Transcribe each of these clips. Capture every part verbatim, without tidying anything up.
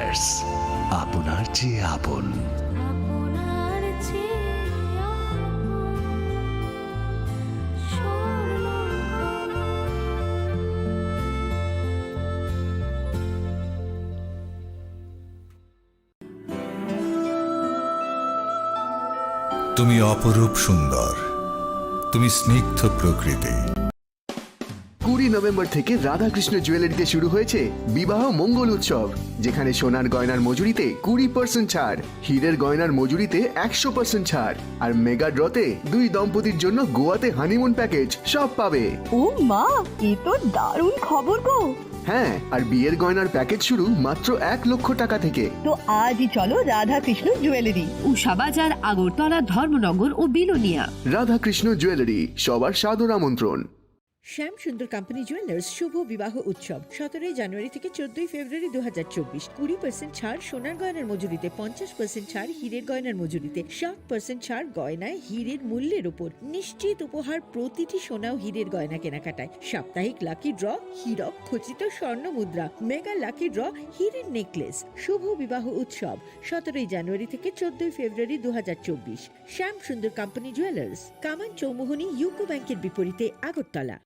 আপনার চেয়ে আপন। তুমি অপরূপ সুন্দর, তুমি স্নিগ্ধ প্রকৃতি। কুড়ি নভেম্বর থেকে রাধাকৃষ্ণ জুয়েলারিতে শুরু হয়েছে বিবাহ মঙ্গল উৎসব, যেখানে সোনার গয়নার মজুরিতে কুড়ি পার্সেন্ট ছাড়, হীরের গয়নার মজুরিতে একশো পার্সেন্ট ছাড়, আর মেগা ড্রতে দুই দম্পতির জন্য গোয়াতে হানিমুন প্যাকেজ, সব পাবে। ও মা, এ তো দারুণ খবর গো। হ্যাঁ, আর বিয়ের গয়নার প্যাকেজ শুরু মাত্র এক লক্ষ টাকা থেকে। তো আজই চলো রাধাকৃষ্ণ জুয়েলারি, উষা বাজার, আগরতলা, ধর্মনগর ও বিলোনিয়া। রাধাকৃষ্ণ জুয়েলারি, সবার সাদর আমন্ত্রণ। শ্যাম সুন্দর কোম্পানি জুয়েলার্স শুভ বিবাহ উৎসব সতেরোই জানুয়ারি থেকে চোদ্দই ফেব্রুয়ারি দু হাজার চব্বিশ। কুড়ি পার্সেন্ট ছাড় সোনার গয়নার মজুরিতে, পঞ্চাশ পার্সেন্ট ছাড় হীরের গয়নার মজুরিতে, ষাট পার্সেন্ট ছাড় গয়নায় হীরের মূল্যের উপর। নিশ্চিত উপহার প্রতিটি সোনা ও হীরের গয়না কেনাকাটায়। সাপ্তাহিক লাকি ড্র, হীরক খচিত স্বর্ণ মুদ্রা, মেগা লাকি ড্র, হীরের নেকলেস। শুভ বিবাহ উৎসব সতেরোই জানুয়ারি থেকে চোদ্দই ফেব্রুয়ারি দু হাজার চব্বিশ। শ্যাম সুন্দর কোম্পানি জুয়েলার্স, কামান চৌমুহনী ইউকো ব্যাংকের বিপরীতে, Agartala.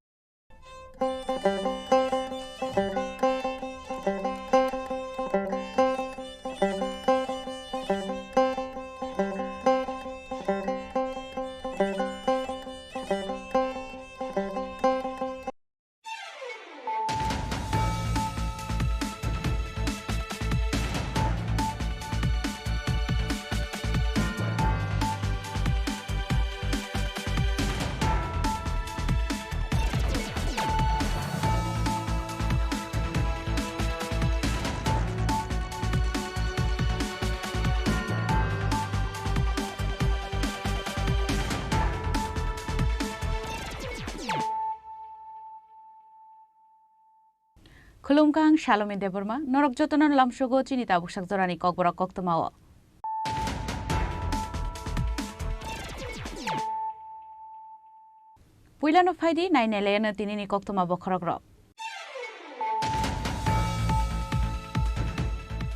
Khulumkha, ang Salomi Debbarma, norok jotono lamsogo chini tabuksak jorani kokborok koktwmao. Puilano phaidi, nainailayano tinini koktwma bokhorokrok.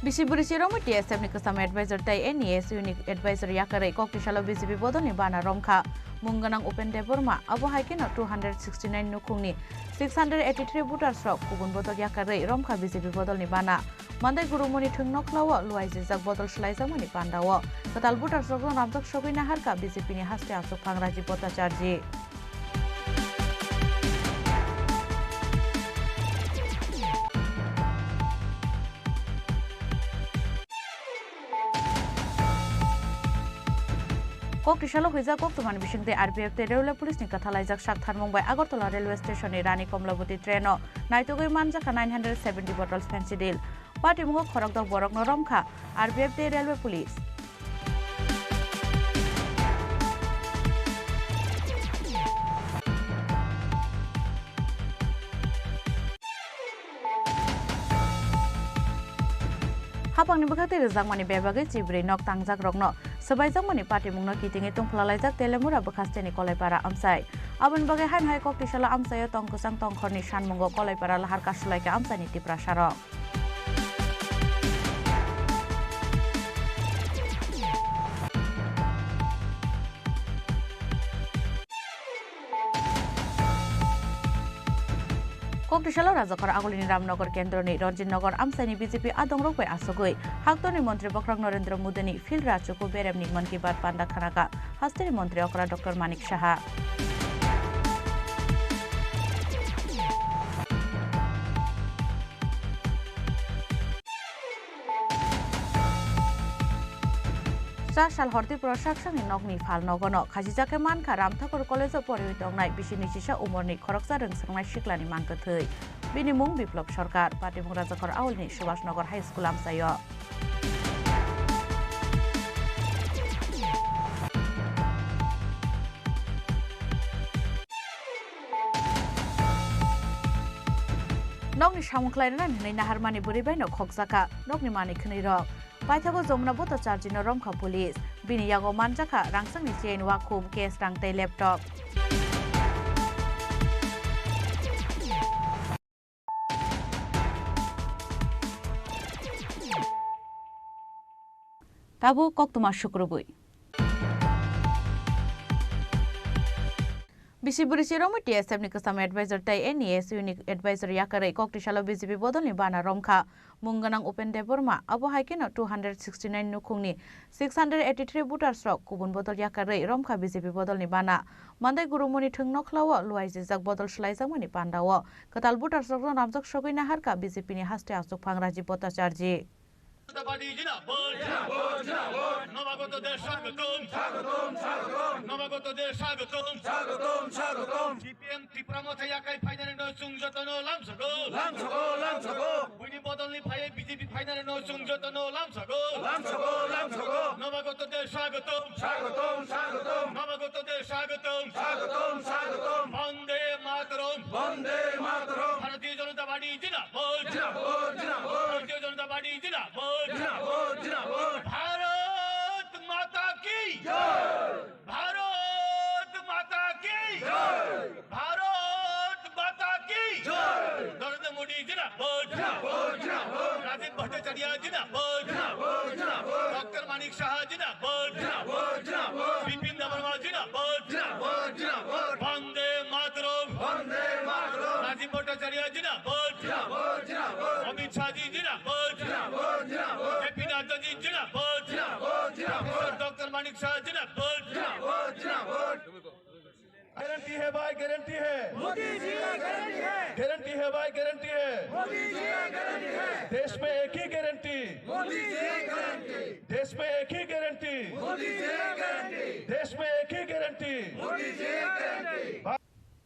Bisi bwrwi chirokno T S F ni kwcham advisor tei N E S U ni advisor yakarwi Koktisalo B J P bodolni bana romkha. Mung gwnang Upen Debbarma, abo hai kheno two hundred sixty nine nukhungni six hundred eighty three voters rok kubun bodol yakarwi romkha B J P bodolni bana. Mandai gurumoni thwng nokhlao luaijijak bodol swlaijakmani pandao kwtal voters rokno ramjak sogwi naharkha B J P ni haste achukphang Rajiv Bhattacharjee. Koktisalo huijak koktwmani bisingtwi R P F tei Railway Police ni kwthalaijak sak tharmung bai Agartala Railway Station ni Rani Komlabati train o naitugwi manjakha nine hundred seventy bottles Phensedyl. Patimungo khorokdok borokno romkha R P F tei Railway Police. Haphangni bwkhak tei rwjakmani bebagwi chibrwi nok tangjakrokno swbaijakmani patimungno kitingwi tungphwlalaijak Telemura bwkhasteni Kolaipara amchai. Aboni bagwi haino hai Koktisalo amchaio tong kwchang tongkhorni sanmungo Kolaipara lahar kasulaikha amchaini Tiprasarok. Koktisalo Rajakhor agulini Ramnagar kendroni Ranjit Nagar amchaini B J P adongrok bai asugwi haktorni montri bokhorok Narendra Modini Phil Rachuku beremni Mann Ki Baat panda khanakha hasteni montri okra Doctor Manik Saha. Cha sal hor Tripura saksangni nokni phal nogono khachijak khe mankha Ramthakur College o poriwi tongnai bisi nui chisa umorni khoroksa rwngsangnai siklani mankhe thwi. Bini mung Biplop Sarkar, patimung Rajakhor aulni Subhash Nagar High School amchaio. Nokni samung khlairwna hinwi naharmani bwrwi baino khokjakha nokni manwi khwnwi rok. Paithago Jomuna Bhattacharjee no romkha police. Bini yago manjakha rangchakni chain, wakhum, cash rang tei laptop. Tabuk koktwma sukrubwi. Bisi bwrwi si romwi T S F ni kwcham advisor tei N E S U ni advisor yakarwi kok tisalo B J P bodolni bana romkha mung gwnang Upen Debbarma. Abo hai kheno two hundred sixty nine nukhungni six hundred eighty three voters rok kubun bodol yakarwi romkha B J P bodolni bana. Mandai Gurumoni thwng nokhlao luaijijak bodol swlaijakmani pandao kwtal voters rokno ramjak sogwi naharkha B J P ni haste achukphang Rajiv Bhattacharjee. Janata Party jindabad. Jindabad, jindabad. Nobagotodero swagotom. Swagotom, swagotom. Nobagotodero swagotom. Swagotom, swagotom. C P M Tipra Motha yakarwi phainani no chwng jotono lamsogo. Lamsogo, lamsogo. Buini bodolni phaiwi B J P phainani no chwng jotono lamsogo. Lamsogo, lamsogo. Nobagotodero swagotom. Swagotom, swagotom. Nobagotodero swagotom. Swagotom, swagotom. Vande Mataram. Vande Mataram. Bharatiya Janata Party jindabad. Jindabad, jindabad. Bharatiya Janata Party jindabad. Jindabad, jindabad. Bharat Mata ki jai. Bharat Mata ki jai. Bharat Mata ki jai. Narendra Modi jindabad. Jindabad, jindabad. Rajiv Bhattacharya jindabad. Jindabad, jindabad. Doctor Manik Saha jindabad. Jindabad, jindabad. Bipin Debbarma jindabad. Jindabad, jindabad. Vande Mataram. Vande Mataram. Rajiv Bhattacharya jindabad. Jindabad, jindabad. Amit Shah ji jindabad. Jindabad, jindabad. J P Nadda ji jindabad. Jindabad, jindabad. Professor Doctor Manik Saha jindabad. Jindabad, jindabad. Guarantee है भाई, गारंटी है। मोदी जी का गारंटी है। गारंटी है भाई, गारंटी है। मोदी जी का गारंटी है। देश में एक ही गारंटी। मोदी जी का गारंटी। देश में एक ही गारंटी। मोदी जी का गारंटी। देश में एक ही गारंटी। मोदी जी का guarantee.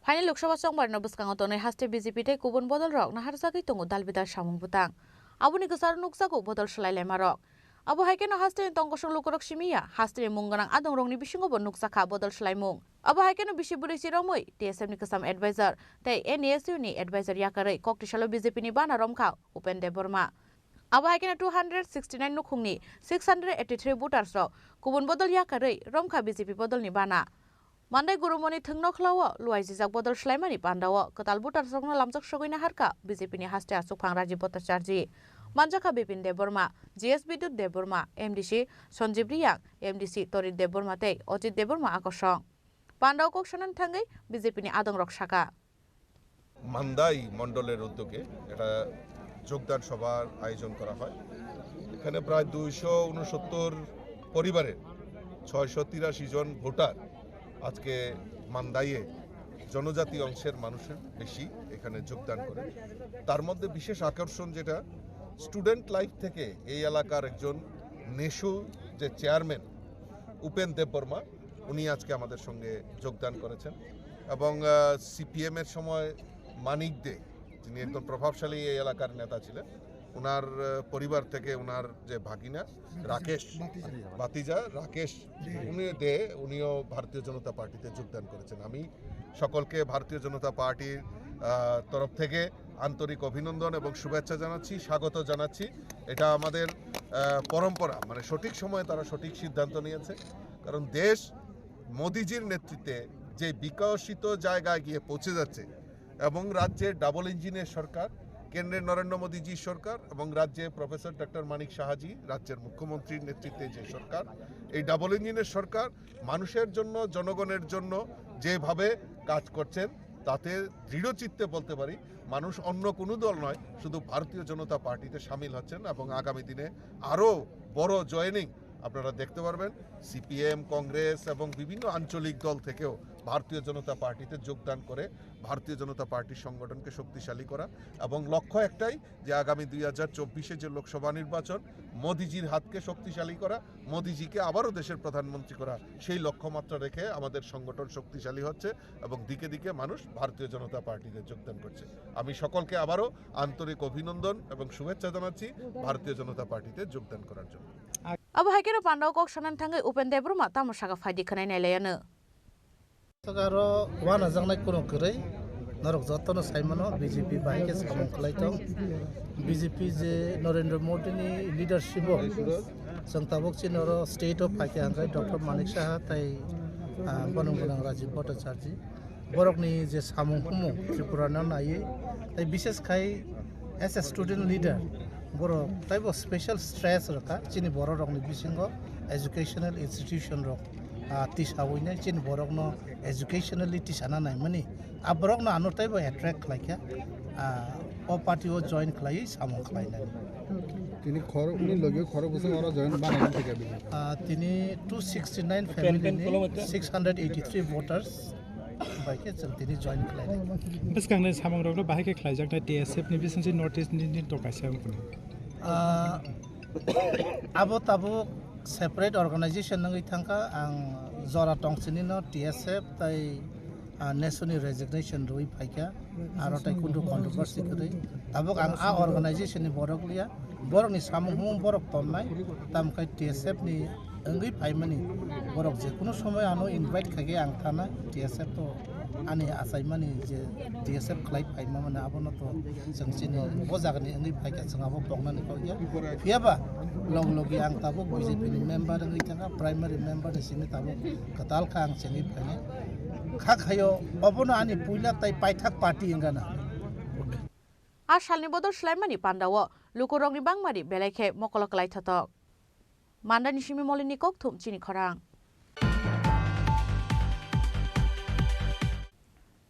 Phaini Lok Sabha chongbarno bwskango tonwi haste B J P tei kubun bodolrok naharjagwi tongo dal bidal samung bwtang. Aboni kwcharo nukjago bodol swlai laimarok. Abo hai kheno hasteni tongkosong lukurok simi ya, hasteni mung gwnang adongrokni bisingo bo nukjakha bodol swlaimung. Abo hai kheno bisi bwrwi si romwi T S F ni kwcham advisor tei N E S U ni advisor yakarwi kok tisalo B J P ni bana romkha Upen Debbarma. Abo hai kheno two hundred sixty nine nukhungni six hundred eighty three voters rok kubun bodol yakarwi romkha B J P bodolni bana. Mandai Gurumoni thwng nokhlao luaijijak bodol swlaimani pandao kwtal voters rokno lamjak sogwi naharkha B J P ni haste achukphang Rajiv Bhattacharjee. Manjakha Bipin Debbarma, G S Bidyut Debbarma, M D C Sanjeev Reang, M D C Tarit Debbarma tei Ajit Debbarma akosong. Pandao kok sanani thangwi B J P ni adongrok sakha. Mandai মণ্ডলের উদ্যোগে একটা যোগদান সভার আয়োজন করা হয়। এখানে প্রায় দুইশো ঊনসত্তর পরিবারের ছয়শো তিরাশি জন ভোটার আজকে মান্দাইয়ে জনজাতি অংশের মানুষের বেশি এখানে যোগদান করে। তার মধ্যে বিশেষ আকর্ষণ যেটা, স্টুডেন্ট লাইফ থেকে এই এলাকার একজন নেশু যে চেয়ারম্যান উপেন দেববর্মা, উনি আজকে আমাদের সঙ্গে যোগদান করেছেন। এবং সিপিএম এর সময় মানিক দে, যিনি একজন প্রভাবশালী এই এলাকার নেতা ছিলেন, ওনার আহ, পরিবার থেকে ওনার যে ভাগিনা রাকেশ, ভাতিজা রাকেশ, উনি দে, উনিও ভারতীয় জনতা পার্টিতে যোগদান করেছেন। আমি সকলকে ভারতীয় জনতা পার্টির আহ, তরফ থেকে আন্তরিক অভিনন্দন এবং শুভেচ্ছা জানাচ্ছি, স্বাগত জানাচ্ছি। এটা আমাদের আহ, পরম্পরা, মানে সঠিক সময়ে তারা সঠিক সিদ্ধান্ত নিয়েছে। কারণ দেশ মোদিজির নেতৃত্বে যে বিকশিত জায়গায় গিয়ে পৌঁছে যাচ্ছে এবং রাজ্যে ডাবল ইঞ্জিনের সরকার, কেন্দ্রে নরেন্দ্র মোদীজির সরকার এবং রাজ্যে প্রফেসর ডক্টর মানিক সাহাজি রাজ্যের মুখ্যমন্ত্রীর নেতৃত্বে যে সরকার, এই ডাবল ইঞ্জিনের সরকার মানুষের জন্য, জনগণের জন্য যেভাবে কাজ করছেন, তাতে দৃঢ় চিত্তে বলতে পারি, মানুষ অন্য কোনো দল নয়, শুধু ভারতীয় জনতা পার্টিতে সামিল হচ্ছেন এবং আগামী দিনে আরও বড় জয়েনিং আপনারা দেখতে পারবেন। সিপিএম, কংগ্রেস এবং বিভিন্ন আঞ্চলিক দল থেকেও ভারতীয় জনতা পার্টিতে যোগদান করে ভারতীয় জনতা পার্টির সংগঠনকে শক্তিশালী করা এবং লক্ষ্য একটাই, যে আগামী দুই হাজার চব্বিশে যে লোকসভা নির্বাচন, মোদিজির হাতকে শক্তিশালী করা, মোদিজিকে আবারও দেশের প্রধানমন্ত্রী করা, সেই লক্ষ্যমাত্রা রেখে আমাদের সংগঠন শক্তিশালী হচ্ছে এবং দিকে দিকে মানুষ ভারতীয় জনতা পার্টিতে যোগদান করছে। আমি সকলকে আবারও আন্তরিক অভিনন্দন এবং শুভেচ্ছা জানাচ্ছি ভারতীয় জনতা পার্টিতে যোগদান করার জন্য। Abo hai kheno pandao kok sanani thangwi Upen Debbarma tamo saka phaidi khwnai nailayano. Aro wanajaknai kuno kwrwi norok jotono saimano B J P bai khe samung khlai tong. B J P je Narendra Modi ni leadership o chwng tabuk chini oro state o phaikha hwnkhai Doctor Manik Saha tei, ah, bono gwnang Rajiv Bhattacharjee. Borokni je samung humung Tripura no naiwi tei bishes khai as a student leader Borok taibo special stress rwkha chini borok rokni bisingo educational institution rok, ah, tisawi nai chini borokno educationally tisana naimani. A borokno ano taibo attract khlaikha, ah, o party o join khlaiwi samung khlainani. Tini khoroknwi logi khorok bwswk oro join banai wngkha bini. Ah, tini two sixty nine family ni six hundred eighty three voters bai khe chwng tini join khlainai. Bwskangni samungrokno bahai khe khlaijaknai T S F ni bisingtwi North East ni, ni to kaisa wng phano. Ah, abo tabuk separate organization wngwi thangkha, ang jora tongsinino T S F tai, ah, Neso ni resignation rwui phaikha, aro tai kundu controversy kwrwi. Tabuk ang a organization ni borok liya, borokni samung humung borok tonnai, tamkhe T S F ni wngwi phaimani borok je kunu somoy ano invite khaikhe ang thana T S F to ani achaimani je T S F khlai phaima mani abono to chwng chini bo jagani wngwi phaikha chwng abo poknani kokya. Phiyaba log logi ang tabuk B J P ni member wngwi thangkha, primary member ni simi tabuk kwtal kha ang chengwi phainai. Kha khayo obono ani puila tai paithak party wngana. A salni bodol swlaimani pandao lukurokni bangmari belai khe mokolo kwlaithotok. Mandani simi Molini kokthum chini khorang.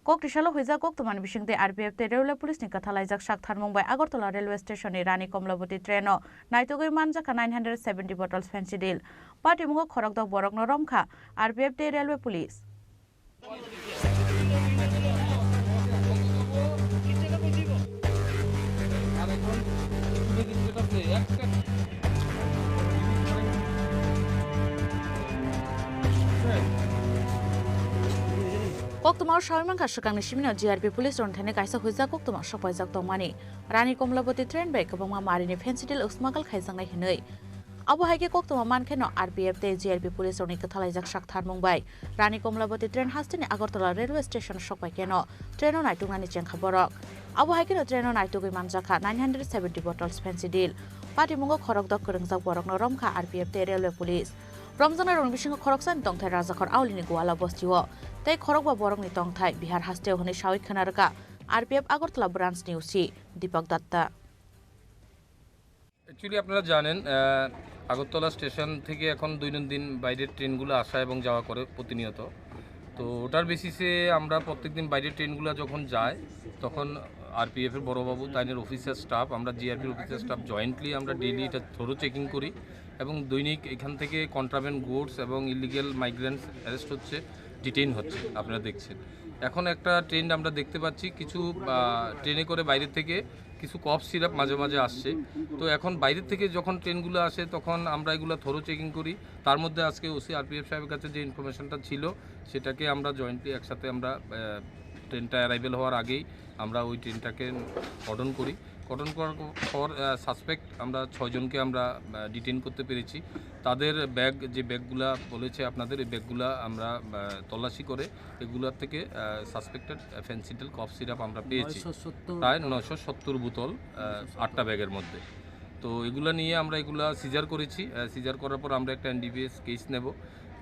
Kok tisalo huijak koktwmani bisingtwi R P F tei Railway Police ni kwthalaijak sak tharmung bai Agartala Railway Station ni Rani Komlabati train o naitugwi manjakha nine hundred seventy bottles Phensedyl. Patimungo khorokdok borokno romkha R P F tei Railway Police. Koktwmao sawi mankha swkangni simino G R P police rokni thani kaisa huijak koktwma sokpaijak tongmani. Rani Komlabati train bai kwbangma marini Phensedyl smuggle khaijaknai hinwi. Abo hai khe koktwma man kheno R P F tei G R P police rokni kwthalaijak sak tharmung bai Rani Komlabati train hasteni Agartala railway station sokpai kheno train o naituknani chengkha borok. Abo hai kheno train o naitugwi manjakha nine hundred seventy bottles Phensedyl. Patimungo khorokdok kwrwngjak borokno romkha R P F tei railway police. Romjaknairokni bisingo khoroksani tongthai Rajakhor Aulini Goala bostio tei khorokba borokni tongthai Bihar hasteo hwnwi sawi khna rwkha R P F Agartala branch ni O C Deepak Datta. Actually আপনারা জানেন, আহ, আগরতলা স্টেশন থেকে এখন দৈনন্দিন বাইরের ট্রেনগুলো আসা এবং যাওয়া করে প্রতিনিয়ত। তো ওটার বেসিসে আমরা প্রত্যেকদিন বাইরের ট্রেনগুলো যখন যায়, তখন আরপিএফের বড়বাবু, তাইনের অফিসার স্টাফ, আমরা জিআরপির অফিসার স্টাফ জয়েন্টলি আমরা ডেইলি এটা থরো চেকিং করি এবং দৈনিক এখান থেকে কন্ট্রাব্যান্ড গুডস এবং ইলিগ্যাল মাইগ্রেন্টস অ্যারেস্ট হচ্ছে, ডিটেইন হচ্ছে, আপনারা দেখছেন। এখন একটা ট্রেন্ড আমরা দেখতে পাচ্ছি, কিছু, আহ, ট্রেনে করে বাইরে থেকে কিছু কফ সিরাপ মাঝে মাঝে আসছে। তো এখন বাইরের থেকে যখন ট্রেনগুলো আসে, তখন আমরা এগুলো থরো চেকিং করি। তার মধ্যে আজকে ওসি আরপিএফ সাহেবের কাছে যে ইনফরমেশনটা ছিল, সেটাকে আমরা জয়েন্টলি একসাথে আমরা, আহ, ট্রেনটা অ্যারাইভেল হওয়ার আগেই আমরা ওই ট্রেনটাকে কর্ডন করি। কর্ডন করার পর, আহ, সাসপেক্ট আমরা ছয়জনকে আমরা, আহ, ডিটেইন করতে পেরেছি। তাদের ব্যাগ, যে ব্যাগগুলা বলেছে আপনাদের, এই ব্যাগগুলা আমরা, আহ, তল্লাশি করে এগুলার থেকে, আহ, সাসপেক্টেড ফেন্সিডিল কফ সিরাপ আমরা পেয়েছি। নয়শো সত্তর প্রায় নয়শো সত্তর বোতল, আহ, আটটা ব্যাগের মধ্যে। তো এগুলা নিয়ে আমরা এগুলা সিজার করেছি। আহ, সিজার করার পর আমরা একটা এনডিপিএস কেস নেব।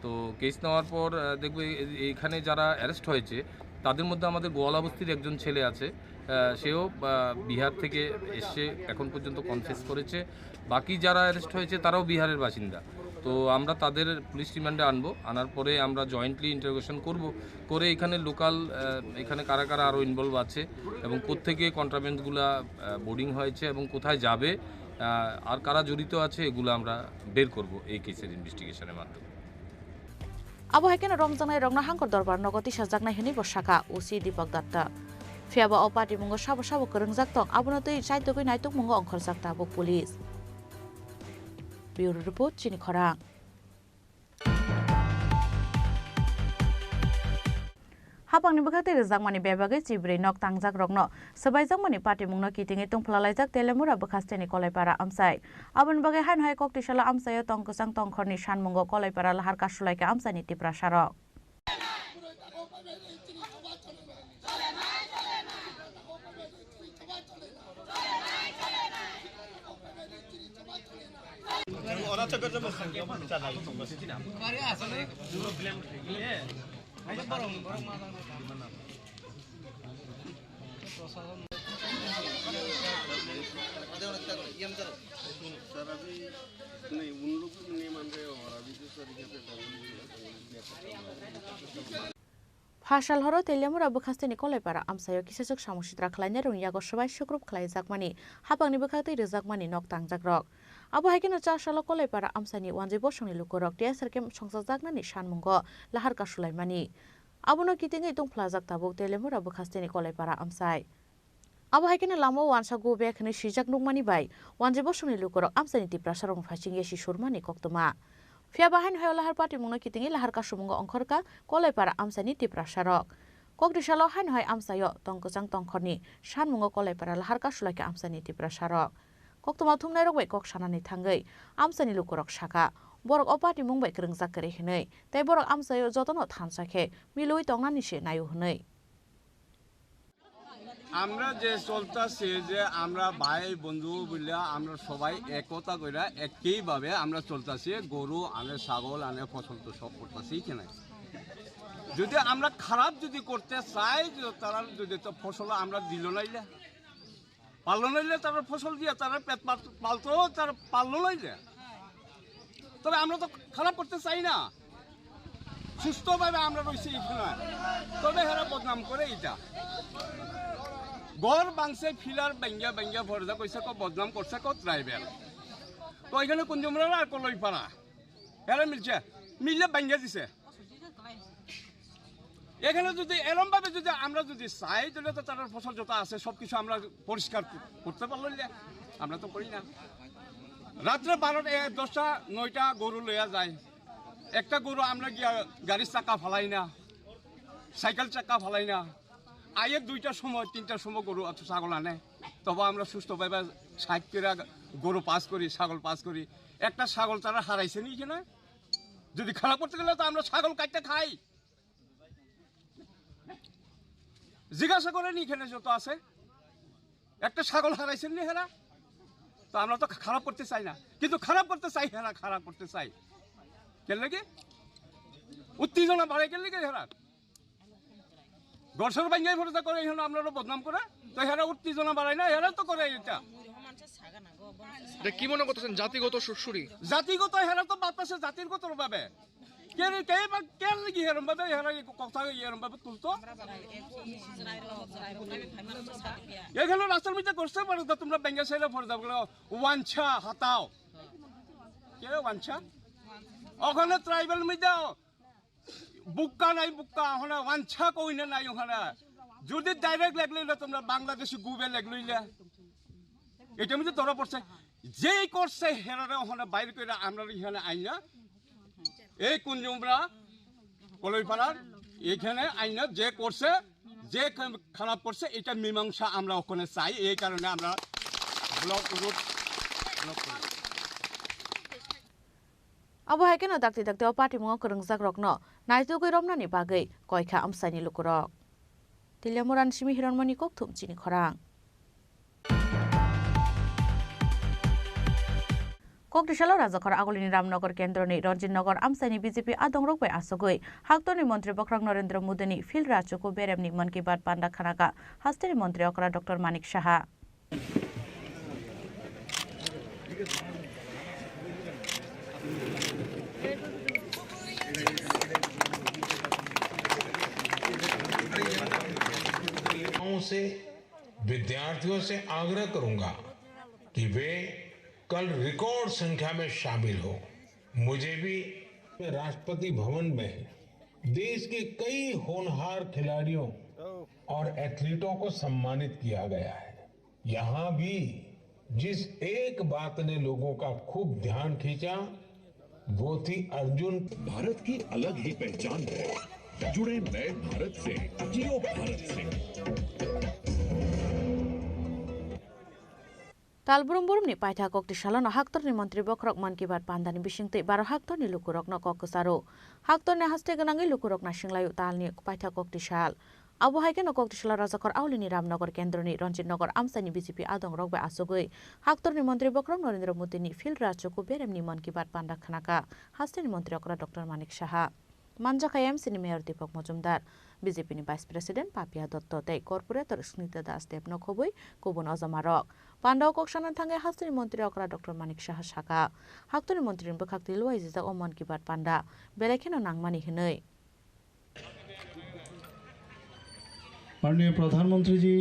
তো কেস নেওয়ার পর, আহ, দেখবো এ-, এ-, এখানে যারা অ্যারেস্ট হয়েছে, তাদের মধ্যে আমাদের গোয়ালা বস্তির একজন ছেলে আছে। আহ, সেও, আহ, বিহার থেকে এসে এখন পর্যন্ত কনফেস করেছে। বাকি যারা অ্যারেস্ট হয়েছে, তারাও বিহারের বাসিন্দা। তো আমরা তাদের পুলিশ রিমান্ডে আনবো, আনার পরে আমরা জয়েন্টলি ইন্টারোগেশন করব, করে এখানে লোকাল, আহ, এখানে কারা কারা আরও ইনভলভ আছে এবং কোত্থেকে কন্ট্রাব্যান্ডগুলা, আহ, বোর্ডিং হয়েছে এবং কোথায় যাবে, আহ, আর কারা জড়িত আছে, এগুলো আমরা বের করব এই কেসের ইনভেস্টিগেশনের মাধ্যমে। Abo hai kheno romjaknairokno hangkor dorbar nogo tisajaknai hwnwi bo sakha O C Deepak Datta. Phiyaba o patimungo sabo sabo kwrwngjak tong, abono twi chaitugwi naitukmungo ongkhorjak tabuk police. Bureau Report, Chini Khorang. Hapangni bwkhak tei rwjakmani bebagwi chibrwi nok tangjakrokno swbaijakmani patimungno kitingwi tungphwlalaijak Telemura bwkhasteni Kolaipara amchai. Aboni bagwi haino hai kok twisalo amchaio tong kwchang tongkhorni sanmungo Kolaipara lahar kasulaikha amchaini Tiprasarok. Sir, अभी नहीं, उन लोग भी नहीं मान रहे। और अभी तो सर, यहाँ पे दंगल भी है, दंगल भी है। Phasal horo Teliamura bwkhasteni Kolaipara amchaio kisachwk samung sitra khlainai rokni yago swbai sukrup khlaijakmani, hapangni bwkhaktwi rwjakmani nok tangjakrok. Abo hai kheno chasalo Kolaipara amchaini wanjwi bosongni lukurok T S R camp songchajaknani sanmungo lahar kasulaimani. Abono kitingwi tongphlajak tabuk Teliamura bwkhasteni Kolaipara amchai. Abo hai kheno lamao wansa go bag hinwi swijak nukmani bai wanjwi bosongni lukurok amchaini Tiprasarokni phaising yasi surmani koktwma. Phiya ba haino hai lahar patimungno kitingwi lahar kasumungo ongkhorkha Kolaipara amchaini Tiprasarok. Koktisalo haino hai amchaio tong kwchang tongkhorni sanmungo Kolaipara lahar kasulaikha amchaini Tiprasarok. Koktwma thumnairok bai kok sanani thangwi amchaini lukurok sakha, borok o patimung bai kwrwngjak kwrwi hinwi, tei borok amchaio jotono thansa khe milwi tongnani se naio hinwi. আমরা যে চলতেছে যে আমরা ভাই বন্ধু বলে আমরা সবাই একতা করে একইভাবে আমরা চলতেছি, গরু আনে, ছাগল আনে, ফসল তো সব করতেছি এখানে। যদি আমরা খারাপ যদি করতে চাই, যে তারা যদি তো ফসল আমরা দিল নাইলে, পারলো নাইলে তারা ফসল দিয়ে তারা পেট পাল-, পালতো তারা পারলো নাইলে, তবে আমরা তো খারাপ করতে চাই না। সুস্থভাবে আমরা রইছি এখানে, তবে হেরা বদনাম করে এটা। ঘর ভাঙছে, ফিলার ভাঙ্গিয়া ভাঙ্গিয়া ফর্দা কইছে, কো বদনাম করছে, কো ট্রাইবেল। তো এখানে কুঞ্জুমরা আর কলইপাড়া, হেরা মিলছে, মিললে ভাঙ্গিয়া দিছে। এখানে যদি এরম ভাবে যদি আমরা যদি চাই, তাহলে তো তার ফসল যত আছে সবকিছু আমরা পরিষ্কার করতে পারলো না। আমরা তো করি না। রাত্রে বারোটা, এ, দশটা, নয়টা গরু লইয়া যায়। একটা গরু আমরা গিয়া গাড়ির চাকা ফালাই না, সাইকেল চাকা ফালাই না। আইয়ে দুইটার সময়, তিনটার সময় গরু অত ছাগল আনে, তবে আমরা সুস্থভাবে সাইড করে গরু পাস করি, ছাগল পাস করি। একটা ছাগল তারা হারাইছে নি কিনা? যদি খারাপ করতে গেলে তো আমরা ছাগল কাটতে খাই। জিজ্ঞাসা করেন এখানে যত আছে, একটা ছাগল হারাইছেন নি হেরা? তো আমরা তো খারাপ করতে চাই না, কিন্তু খারাপ করতে চাই হেরা, খারাপ করতে চাই। কেন লাগে? উত্তেজনা বাড়াই কেন লাগে হেরা? ঘর সর ভাঙ্গাই ফেরত করে, এখন আমরা বদনাম করে, তো হেরা উত্তেজনা বাড়ায় না, হেরা তো করে এটা। এটা কি মনে করতেছেন, জাতিগত সুরসুরি? জাতিগত, হেরা তো বাতাসে জাতির গত ভাবে। কে রে, কে বা, কে লাগি এরম ভাবে, এরা এই কথা এরম ভাবে তুলতো? এখানে রাস্তার মধ্যে করতে পারো তো, তোমরা বেঙ্গা সাইডে পড়ে যাবো, ওয়াঞ্ছা হাতাও। কে রে ওয়াঞ্ছা? ওখানে ট্রাইবাল মধ্যে বুক্কা নাই, বুক্কা, ওখানে ওয়াঞ্ছা কই না নাই ওখানে। যদি ডাইরেক্ট লেগ লইলে তোমরা বাংলাদেশি গুবে লেগ লইলে। এটা মধ্যে ধরা পড়ছে। যেই করছে হেরারে ওখানে বাইরে করে আমরা এখানে আইনা এই কুঞ্জুমরা কলইপাড়ার এখানে আইনা যে করছে, যে খারাপ করছে, এটা মীমাংসা আমরা ওখানে চাই। এই কারণে আমরা ব্লক রোড ব্লক করি। Abo hai kheno dakti dakti o patimungo kwrwngjakrokno naitugwi romnani bagwi koikha amchaini lukurok. Teliamura ni simi Hiranmoni Kokthum chini khorang. Koktisalo Rajakhor Agulini Ramnagar Kendroni Ranjit Nagar amchaini B J P adongrok bai asugwi Haktorni Montri Bokhorok Narendra Modini Phil Rachuku Beremni Mann Ki Baat panda khanaka hasteni Montri okra Doctor Manik Saha. से विद्यार्थियों से आग्रह करूंगा कि वे कल रिकॉर्ड संख्या में शामिल हो। मुझे भी राष्ट्रपति भवन में देश के कई होनहार खिलाड़ियों और एथलीटों को सम्मानित किया गया है। यहाँ भी जिस एक बात ने लोगों का खूब ध्यान खींचा, वो थी अर्जुन। भारत की अलग ही पहचान है। जुड़े नए भारत से, जियो भारत से। Tal brum brumni paitha kokti salono Haktorni Montri Bokhorok Mann Ki Baat pandani bisingtwi baro Haktorni lukurokno kok kwcharo. Haktorni haste gwnangwi lukurok naisinglaio talni paitha kokti sal. Abo hai kheno kokti salo Rajakhor Aulini Ramnagar Kendroni Ranjit Nagar amchaini B J P adongrok bai achugwi Haktorni Montri Bokhorok Narendra Modini Phil Rachuku Beremni Mann Ki Baat panda khnaka hasteni Montri okra Doctor Manik Saha. Manjakha M C ni Mayor Deepak Majumdar, B J P ni Vice President Papia Dotto tei Corporator Snita Das Deb no khobwi kubun ojomarok. Pandao kok sana thangwi hasteni montri okra Doctor Manik Saha sakha, haktoni montri ni bwkhak twi luaijijak o Mann Ki Baat panda belai kheno nangmani hwnwi. মাননীয় প্রধানমন্ত্রীজি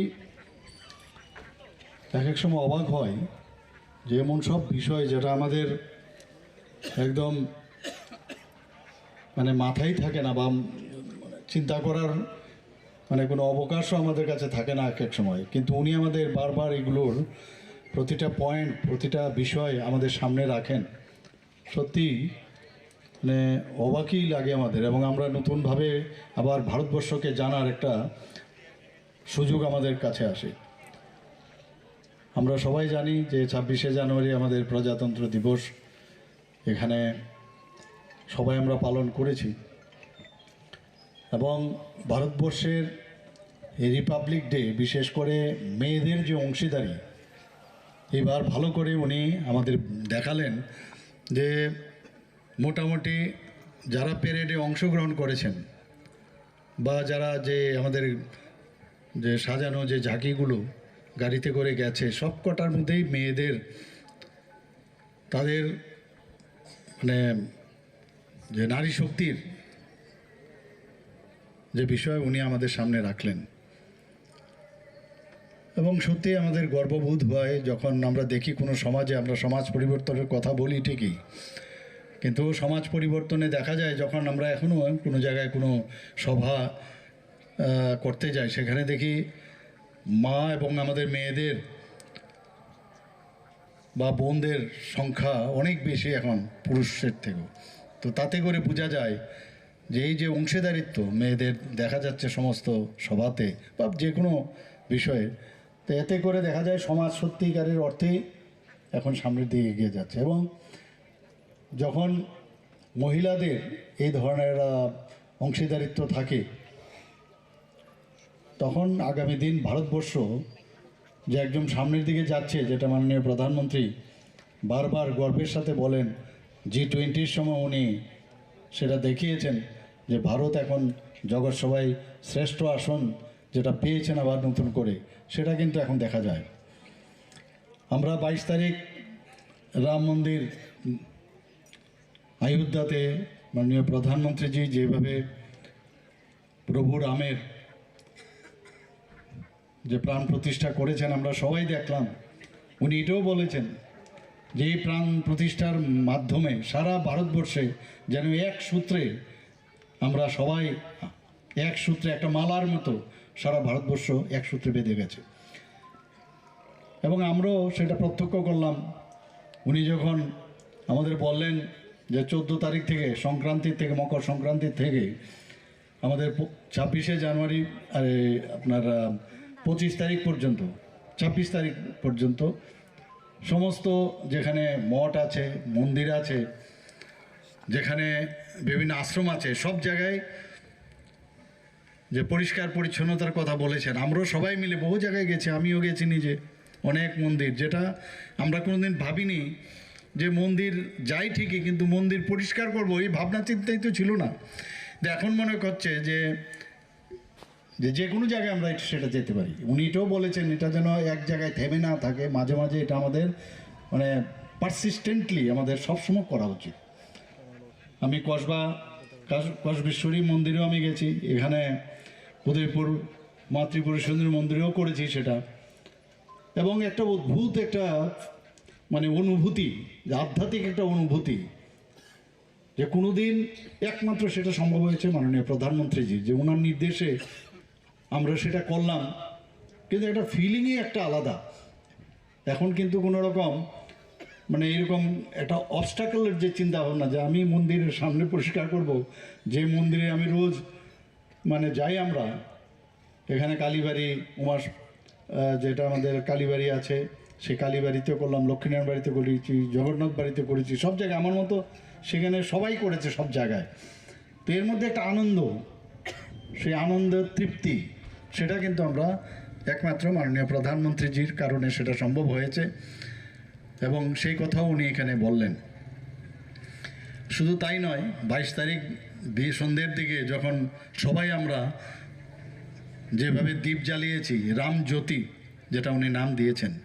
এক এক সময় অবাক হয় যে এমন সব বিষয় যেটা আমাদের একদম মানে মাথায় থাকে না বা চিন্তা করার মানে কোনো অবকাশও আমাদের কাছে থাকে না এক এক সময়, কিন্তু উনি আমাদের বারবার এগুলোর প্রতিটা পয়েন্ট, প্রতিটা বিষয় আমাদের সামনে রাখেন। সত্যি মানে অবাকই লাগে আমাদের, এবং আমরা নতুনভাবে আবার ভারতবর্ষকে জানার একটা সুযোগ আমাদের কাছে আসে। আমরা সবাই জানি যে ছাব্বিশে জানুয়ারি আমাদের প্রজাতন্ত্র দিবস, এখানে সবাই আমরা পালন করেছি, এবং ভারতবর্ষের এই রিপাবলিক ডে, বিশেষ করে মেয়েদের যে অংশীদারি, এবার ভালো করে উনি আমাদের দেখালেন যে মোটামুটি যারা প্যারেডে অংশগ্রহণ করেছেন বা যারা যে আমাদের যে সাজানো যে ঝাঁকিগুলো গাড়িতে করে গেছে, সব কটার মধ্যেই মেয়েদের, তাদের মানে যে নারী শক্তির যে বিষয় উনি আমাদের সামনে রাখলেন। এবং সত্যি আমাদের গর্ববোধ হয় যখন আমরা দেখি কোনো সমাজে, আমরা সমাজ পরিবর্তনের কথা বলি ঠিকই, কিন্তু সমাজ পরিবর্তনে দেখা যায় যখন আমরা এখনও কোনো জায়গায় কোনো সভা, আহ, করতে যাই, সেখানে দেখি মা এবং আমাদের মেয়েদের বা বোনদের সংখ্যা অনেক বেশি এখন পুরুষের থেকেও। তো তাতে করে বোঝা যায় যে এই যে অংশীদারিত্ব মেয়েদের দেখা যাচ্ছে সমস্ত সভাতে বা যে কোনো বিষয়ে, তো এতে করে দেখা যায় সমাজ সত্যিকারের অর্থেই এখন সামনের দিকে এগিয়ে যাচ্ছে। এবং যখন মহিলাদের এই ধরনের, আহ, অংশীদারিত্ব থাকে, তখন আগামী দিন ভারতবর্ষ যে একদম সামনের দিকে যাচ্ছে, যেটা মাননীয় প্রধানমন্ত্রী বারবার গর্বের সাথে বলেন, জি টোয়েন্টির সময় উনি সেটা দেখিয়েছেন যে ভারত এখন জগৎ সভায় শ্রেষ্ঠ আসন যেটা পেয়েছেন আবার নতুন করে, সেটা কিন্তু এখন দেখা যায়। আমরা বাইশ তারিখ রাম মন্দির অযোধ্যাতে মাননীয় প্রধানমন্ত্রীজি যেভাবে প্রভু রামের যে প্রাণ প্রতিষ্ঠা করেছেন, আমরা সবাই দেখলাম। উনি এটাও বলেছেন যে এই প্রাণ প্রতিষ্ঠার মাধ্যমে সারা ভারতবর্ষে যেন এক সূত্রে আমরা সবাই এক সূত্রে, একটা মালার মতো সারা ভারতবর্ষ এক সূত্রে বেঁধে গেছে। এবং আমরাও সেটা প্রত্যক্ষ করলাম। উনি যখন আমাদের বললেন যে চোদ্দ তারিখ থেকে, সংক্রান্তি থেকে, মকর সংক্রান্তি থেকে আমাদের প-, ছাব্বিশে জানুয়ারি, আরে, আপনার, আহ, পঁচিশ তারিখ পর্যন্ত, ছাব্বিশ তারিখ পর্যন্ত সমস্ত যেখানে মঠ আছে, মন্দির আছে, যেখানে বিভিন্ন আশ্রম আছে, সব জায়গায় যে পরিষ্কার পরিচ্ছন্নতার কথা বলেছেন, আমরাও সবাই মিলে বহু জায়গায় গেছি, আমিও গেছি নিজে অনেক মন্দির, যেটা আমরা কোনোদিন ভাবিনি যে মন্দির যাই ঠিকই, কিন্তু মন্দির পরিষ্কার করব, এই ভাবনা চিন্তাই তো ছিল না। তো এখন মনে হচ্ছে যে, যে, যে কোনো জায়গায় আমরা একটু সেটা যেতে পারি। উনি এটাও বলেছেন, এটা যেন এক জায়গায় থেমে না থাকে, মাঝে মাঝে এটা আমাদের মানে পারসিস্টেন্টলি আমাদের সবসময় করা উচিত। আমি কসবা, কাস-, কসবেশ্বরী মন্দিরেও আমি গেছি, এখানে উদয়পুর মা ত্রিপুরেশ্বরী মন্দিরেও করেছি সেটা। এবং একটা অদ্ভুত একটা মানে অনুভূতি, যে আধ্যাত্মিক একটা অনুভূতি, যে কোনোদিন একমাত্র সেটা সম্ভব হয়েছে মাননীয় প্রধানমন্ত্রীজি, যে ওনার নির্দেশে আমরা সেটা করলাম। কিন্তু একটা ফিলিংই একটা আলাদা। এখন কিন্তু কোনো রকম মানে এরকম একটা অবস্টাকলের যে চিন্তা ভাবনা, যে আমি মন্দিরের সামনে পরিষ্কার করব, যে মন্দিরে আমি রোজ মানে যাই আমরা, এখানে কালীবাড়ি, উমাস-, আহ, যেটা আমাদের কালীবাড়ি আছে, সেই কালীবাড়িতে করলাম, লক্ষ্মীনারায়ণ বাড়িতে করেছি, জগন্নাথ বাড়িতে করেছি, সব জায়গায় আমার মতো সেখানে সবাই করেছে সব জায়গায়। তো এর মধ্যে একটা আনন্দ, সেই আনন্দ তৃপ্তি, সেটা কিন্তু আমরা একমাত্র মাননীয় প্রধানমন্ত্রীজির কারণে সেটা সম্ভব হয়েছে এবং সেই কথাও উনি এখানে বললেন। শুধু তাই নয়, বাইশ তারিখ বি-, সন্ধ্যের দিকে যখন সবাই আমরা যেভাবে দীপ জ্বালিয়েছি, রাম জ্যোতি যেটা উনি নাম দিয়েছেন,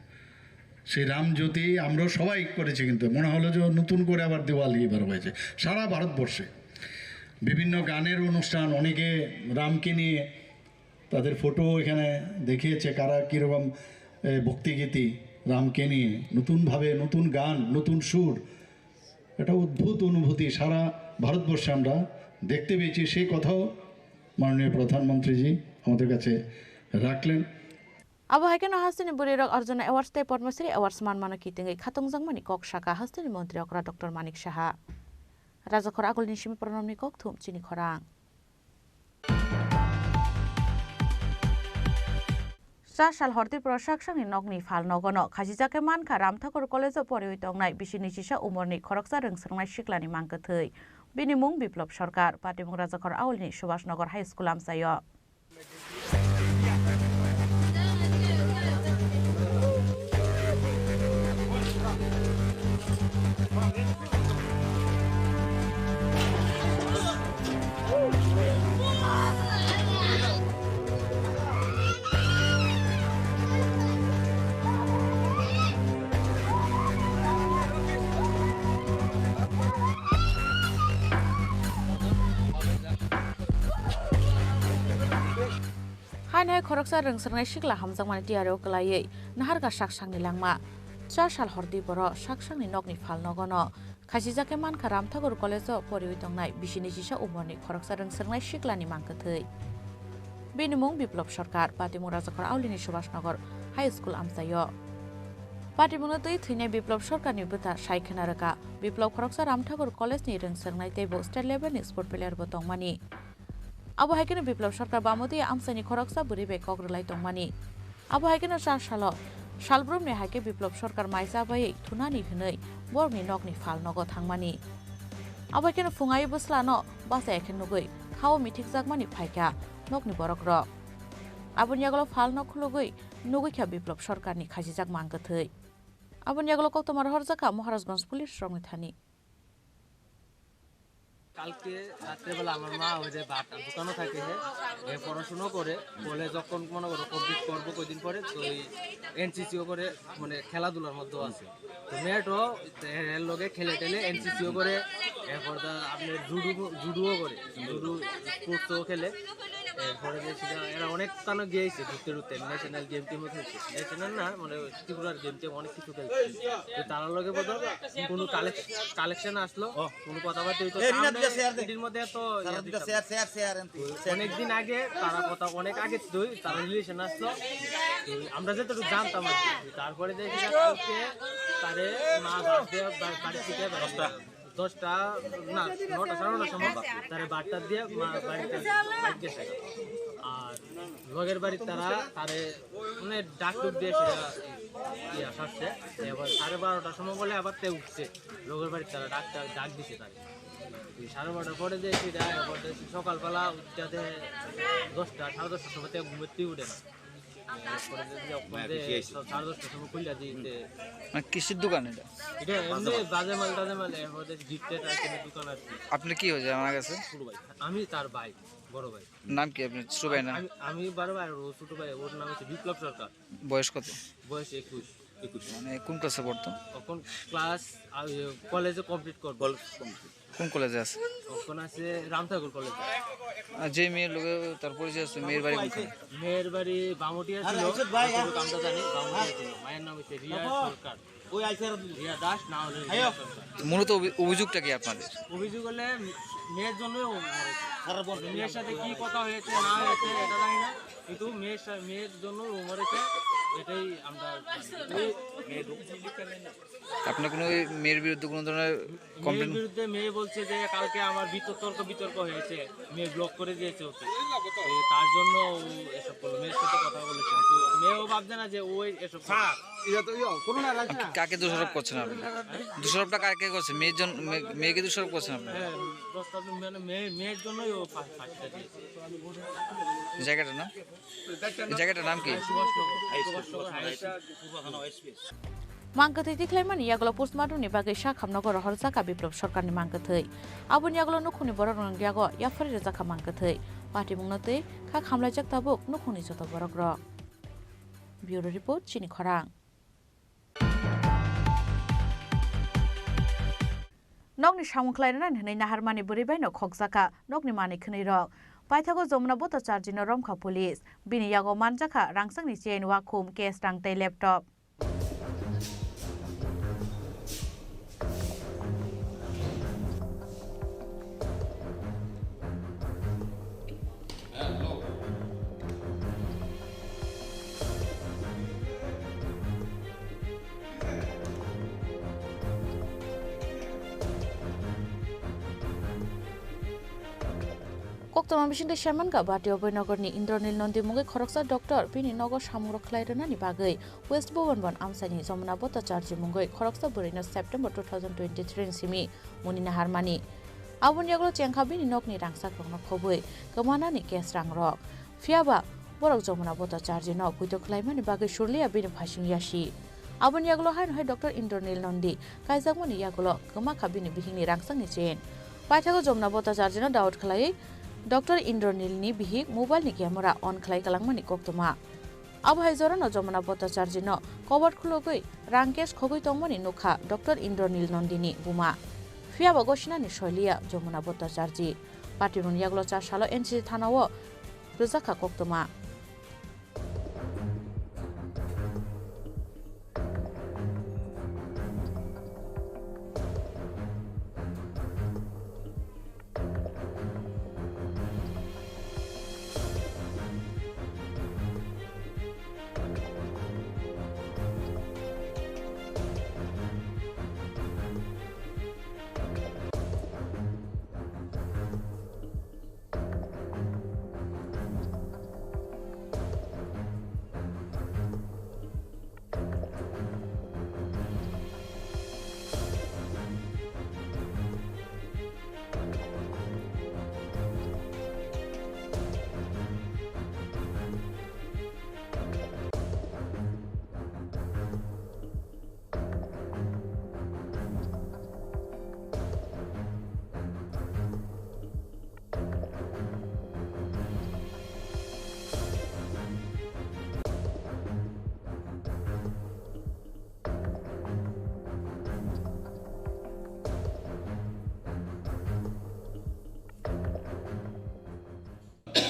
সেই রাম জ্যোতি আমরা সবাই করেছি, কিন্তু মনে হলো যে নতুন করে আবার দিওয়ালি এবার হয়েছে সারা ভারতবর্ষে। বিভিন্ন গানের অনুষ্ঠান, অনেকে রামকে নিয়ে তাদের ফটো এখানে দেখিয়েছে, কারা কীরকম, এ, ভক্তিগীতি রামকে নিয়ে, নতুনভাবে নতুন গান, নতুন সুর। এটা অদ্ভুত অনুভূতি সারা ভারতবর্ষে আমরা দেখতে পেয়েছি। সেই কথাও মাননীয় প্রধানমন্ত্রীজি আমাদের কাছে রাখলেন। Abo hai kheno hasteni bwrwirok Arjuna Awards tei Padma Shri Awards manmano kitingwi khatungjakmani kok sakha hasteni montri okra Doctor Manik Saha. Rajakhor agulni simi Pranamni kok thum chini khorang. Cha sal hor Tripura saksangni nokni phalnogono khachijak khe mankha Ramthakur College-o poriwi tongnai bisini chisa umorni khoroksa rwngsrwngnai siklani mangkwthwi. Bini mung Biplop Sarkar, patimung Rajakhor aulni Subhas Nagar High School amchaio. Haino hai khoroksa rwngsrwngnai sikla hamjakmani tiyari o kwlaiwi naharkha sak sakni langma. Cha sal hor Tripura saksangni nokni phalnogono khachijak khe mankha Ramthakur College-o poriwi tongnai bisini chisa umorni khoroksa rwngsrwngnai siklani mangkwthwi. Bini mung Biplop Sarkar, patimung Rajakhor aulini Subhas Nagar High School amchaio. Patimungno twi thwinai Biplop Sarkarni bwtha sai khwna rwkha. Biplop khoroksa Ramthakur College-ni rwngsrwngnai tei bo state level-ni sport player bo tongmani. Abo hai kheno Biplop Sarkar bamodiya amchaini khoroksa bwrwi bai kok rwlai tongmani. Abo hai kheno cha salo salbrumni hai khe Biplop Sarkar mai cha baiwi thunani hwnwi borokni nokni phalnogo thangmani. Abo hai kheno phungai bwslano bachai khe nugwi khao mithikjakmani phaikha nokni borokrok. Aboni yagulo phalno khulugwi nugwi kha Biplop Sarkarni khachijak mangkwthwi. Aboni yagulo koktwma rohorjakha Maharajganj police rokni thani. কালকে রাত্রেবেলা আমার মা ওই যে বাটা দোকানও থাকে, হ্যাঁ, এ পড়াশোনা করে, বলে যখন মনে করো কমপ্লিট করবো কয়দিন পরে, তো এই এনসিসিও করে, মানে খেলাধুলার মধ্যেও আছে। তো মেয়েটাও এর লগে খেলে টেলে এনসিসিও করে, এরপর দা আপনার জুডো, জুডোও করে, জুডো স্পোর্টসও খেলে। এরপরে যে সেটা এরা অনেক স্থানে গিয়েছে ঘুরতে ঘুরতে, ন্যাশনাল গেম টিমও খেলছে, ন্যাশনাল না, মানে ত্রিপুরার গেম টিম অনেক কিছু খেলছে। তো তার লগে বোধ হয় কোনো কালেকশন আসলো, কোনো কথাবার্তা হইতো। এই রিনা আমরা দুইটা শেয়ার দে। এটির মধ্যে এত ইয়া দুইটা দিতাম। Share, share, share, MP. তো অনেক দিন আগে তারা কথা, অনেক আগে তুই তারা রিলেশন আসলো। তো আমরা যতটুকু জানতাম আর কি। তারপরে দেখি যে কালকে তারে মা বাদ দিয়ে বা-, বাড়ি থেকে বেরোয়। দশটা না, নটা, সাড়ে নটার সময় তারে বাট্টা দিয়ে মা বাড়িতে বাইক গেছে। আর লগের বাড়ির তারা তারে মানে ডাক টুক দিয়ে সেটা ইয়া সারছে। এবার সাড়ে বারোটার সময় বলে আবার তে উঠছে। লগের বাড়ির তারা ডাক, ডাক, ডাক দিছে তারে। এই সাড়ে বারোটার পরে যে সেটা এবার সকালবেলা উঠতে দশটা, সাড়ে দশটার সময় তে ঘুমের থেকে উঠে না। এরপরে যে যখন মায়া যে খুশি হয়েছে। সাড়ে দশটার সময় খুলে দিতে। মানে কিসের দোকান এটা? এটা এমনি বাজে মাল টাজে মাল, এরপরে গিফটের আইটেমের দোকান আর কি। আপনি কি হয়েছে আমার কাছে? ছোট ভাই। আমি তার ভাই, বড় ভাই। নাম কি আপনার ছোট ভাই নাম? আমি, আমি বড় ভাই আর ও ছোট ভাই, ওর নাম হচ্ছে বিপ্লব সরকার। বয়স কত? বয়স একুশ। একুশ। মানে কোন ক্লাসে পড়তো? এখন ক্লাস, আ, ইয়ে, কলেজে কমপ্লিট করবো। College complete. কোন কলেজে আছে? এখন আছে রামঠাকুর কলেজে। আর যে মেয়ের লগে তার পরিচয় আছে, মেয়ের বাড়ি কোনখানে? মেয়ের বাড়ি বামুটিয়া ছিল, আরে, ইসুফ ভাই, যতটুকু হ্যাঁ। আমরা জানি, বামুটিয়া ছিল। মায়ের নাম হচ্ছে রিয়া সরকার। ওই আইসে আর রিয়া দাস, না হলে রিয়া সরকার। মূলত অভি-, অভিযোগটা কি আপনাদের? অভিযোগ হলে মেয়ের জন্যই ও মরেছে। সারা বন- মেয়ের সাথে কি কথা হয়েছে না হয়েছে এটা জানি না, কিন্তু মেয়ের সা-, মেয়ের জন্য ও মরেছে, এটাই আমরা জানি। আপনার কোনো ওই মেয়ের বিরুদ্ধে কোনো ধরনের মেয়ের কমপ্লেন? বিরুদ্ধে মেয়ে বলছে যে কালকে আমার বিতর্ক, তর্ক বিতর্ক হয়েছে, মেয়ে ব্লক করে দিয়েছে ওকে। তো তার জন্য ও এসব করলো, মেয়ের সাথে কথা বলেছে। তো মেয়েও ভাবছে না যে ওই এসব করবে। স্যার, এটা তো ইয়ে, করোনা লাগছে না। আপনি কাকে দোষারোপ করছেন আপনি? দোষারোপটা কাকে করছে? মেয়ের জন্য, মেয়ে-, মেয়েকে দোষারোপ করছেন আপনি? হ্যাঁ, প্রস্তাব মানে মেয়ে, মেয়ের জন্যই ও ফা-, ফাঁসিটা দিয়েছে। জায়গাটার নাম? এই জায়গাটার নাম কি? Subhashnagar. Subhashnagar high school. Mangkwthwi tikhlaimani yagulo postmortem ni bagwi sak hamnogo rohorjakha Biplop Sarkarni mangkwthwi. Aboni yagulo nukhungni borok rwngyago yaphari rwjakha mangkwthwi. Patimungno twi kha khamlaijak tabuk nukhungni joto borok rok. Bureau Report, Chini Khorang. Nokni samung khlai rwnani hwnwi naharmani bwrwi baino khokjakha nokni manwi khwnwi rok. Paithago Jomuna Bhattacharjino romkha police. Bini yago manjakha rangchakni chain, wakhum, cash rang tei laptop. Koktwma bisingtwi saimankha, Bati Abhoynagarni Indranil Nandi mungwi khoroksa doctor bini nogo samungrok khlai rwnani bagwi West Bhubanban amchaini Jomuna Bhattacharjee mungwi khoroksa bwrwino September two thousand twenty-three ni simi muni naharmani. Aboni yagulo chengkha bini nokni rangchakrokno khobwi kwmanani cash rangrok. Phiyaba borok Jomuna Bhattacharjeeno poito khlaimani bagwi surliya bini phaising yasi. Aboni yagulo haino hai Doctor Indranil Nandi kaijakmani yagulo kwmakha bini bihikni rangchakni chain. Paithago Jomuna Bhattacharjeeno daot khlaiwi Doctor Indranilni bihik mobile ni camera on khlai kwlangmani koktwma. Abo hai jorano Jomuna Bhattacharjeeno cupboard khulugwi rang cash khogwi tongmani nukha Doctor Indranil Nandini buma. Phiyaba gosinani soiliya Jomuna Bhattacharjee. Patimungni yagulo char salo N C C thanao rwjakha koktwma.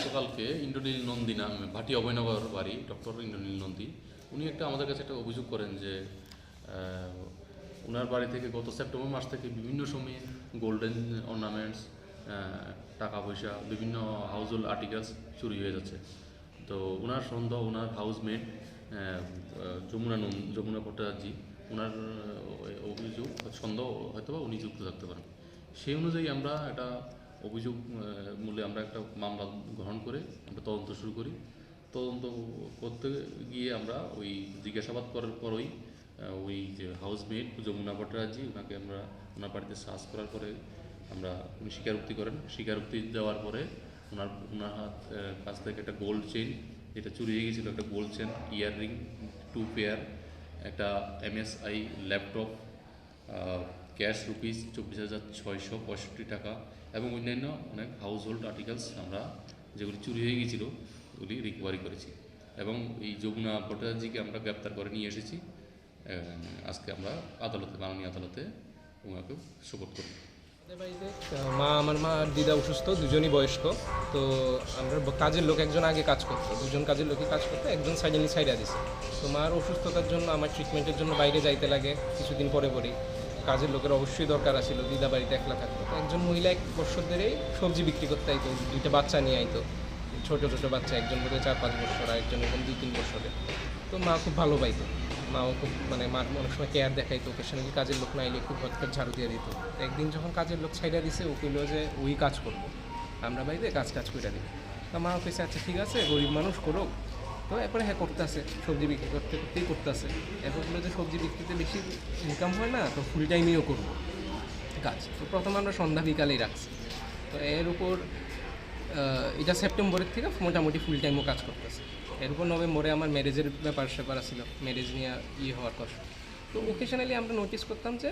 গতকালকে ইন্দ্রনীল নন্দী নামে, ভাটি অভয়নগর বাড়ি, ডক্টর ইন্দ্রনীল নন্দী, উনি একটা আমাদের কাছে একটা অভিযোগ করেন যে, আহ, ওনার বাড়ি থেকে গত সেপ্টেম্বর মাস থেকে বিভিন্ন সময়ে গোল্ডেন অর্নামেন্টস, আহ, টাকা পয়সা, বিভিন্ন হাউসহোল্ড আর্টিকেলস চুরি হয়ে যাচ্ছে। তো ওনার সন্দেহ, ওনার হাউসমেট, আহ, আহ, যমুনা নন-, যমুনা ভট্টাচার্য, ওনার, আহ, অভিযোগ, সন্দেহ হয়তো বা উনি যুক্ত থাকতে পারেন। সেই অনুযায়ী আমরা একটা অভিযোগ, আহ, মূলে আমরা একটা মামলা গ্রহণ করে আমরা তদন্ত শুরু করি। তদন্ত করতে গিয়ে আমরা ওই জিজ্ঞাসাবাদ করার পরই, আহ, ওই যে হাউসমেট যমুনা ভট্টাচার্য, ওনাকে আমরা, ওনার বাড়িতে সার্চ করার পরে আমরা, উনি স্বীকারোক্তি করেন। স্বীকারোক্তি দেওয়ার পরে ওনার, ওনার হাত, আহ, কাছ থেকে একটা গোল্ড চেইন, যেটা চুরি হয়ে গেছিলো, একটা gold chain, earring, two pair, একটা MSI laptop, uh, cash rupees চব্বিশ হাজার ছয়শো পঁয়ষট্টি টাকা এবং অন্যান্য অনেক হাউসহোল্ড আর্টিকেলস আমরা, যেগুলি চুরি হয়ে গিয়েছিল, ওগুলি রিকভারি করেছি। এবং এই যমুনা ভট্টাচার্যকে আমরা গ্রেপ্তার করে নিয়ে এসেছি। এবং আজকে আমরা আদালতে, মাননীয় আদালতে ওনাকে সোপর্দ করি। আমাদের বাড়িতে, আহ, মা, আমার মা আর দিদা অসুস্থ, দুজনই বয়স্ক। তো আমরা ব-, কাজের লোক একজন আগে কাজ করতো, দুজন কাজের লোকই কাজ করতো, একজন সাডেনলি ছাইড়া দিছে। তো মার অসুস্থতার জন্য আমার ট্রিটমেন্টের জন্য বাইরে যাইতে লাগে কিছুদিন পরে পরেই। কাজের লোকের অবশ্যই দরকার আছিল, দিদা বাড়িতে একলা থাকতো। তো একজন মহিলা এক বছর ধরেই সবজি বিক্রি করতে আইতো, দুইটা বাচ্চা নিয়ে আইতো, ছোট ছোট বাচ্চা, একজন বোধহয় চার পাঁচ বছর আর একজন এরকম দুই তিন বছরের। তো মা খুব ভালো পাইতো, মাও খুব, মানে, মার অনেক সময় কেয়ার দেখাইতো, অকেশনালি কাজের লোক না আইলে একটু ঘর টর ঝাড়ু দিয়ে দিত। তো একদিন যখন কাজের লোক ছাইড়া দিছে, ও কইলো যে ওই কাজ করবো, আমরা বাইরে কাজ কাজ কইরা দিই। তো মা কইছে, "আচ্ছা, ঠিক আছে, গরিব মানুষ করুক।" তো এরপরে হ্যাঁ করতে আছে, সবজি বিক্রি করতে করতেই করতে আছে। এরপর বললো যে সবজি বিক্রিতে বেশি ইনকাম হয় না, তো ফুল টাইমেও করবো কাজ। তো প্রথম আমরা সন্ধ্যা বিকালেই রাখছি। তো এর উপর, আহ, এটা সেপ্টেম্বরের থেকে মোটামুটি ফুল টাইমও কাজ করতেছে। এর উপর নভেম্বরে আমার ম্যারেজের ব্যাপার স্যাপার আছিল, ম্যারেজ নিয়ে ইয়ে হওয়ার কথা। তো অকেশনালি আমরা নোটিস করতাম যে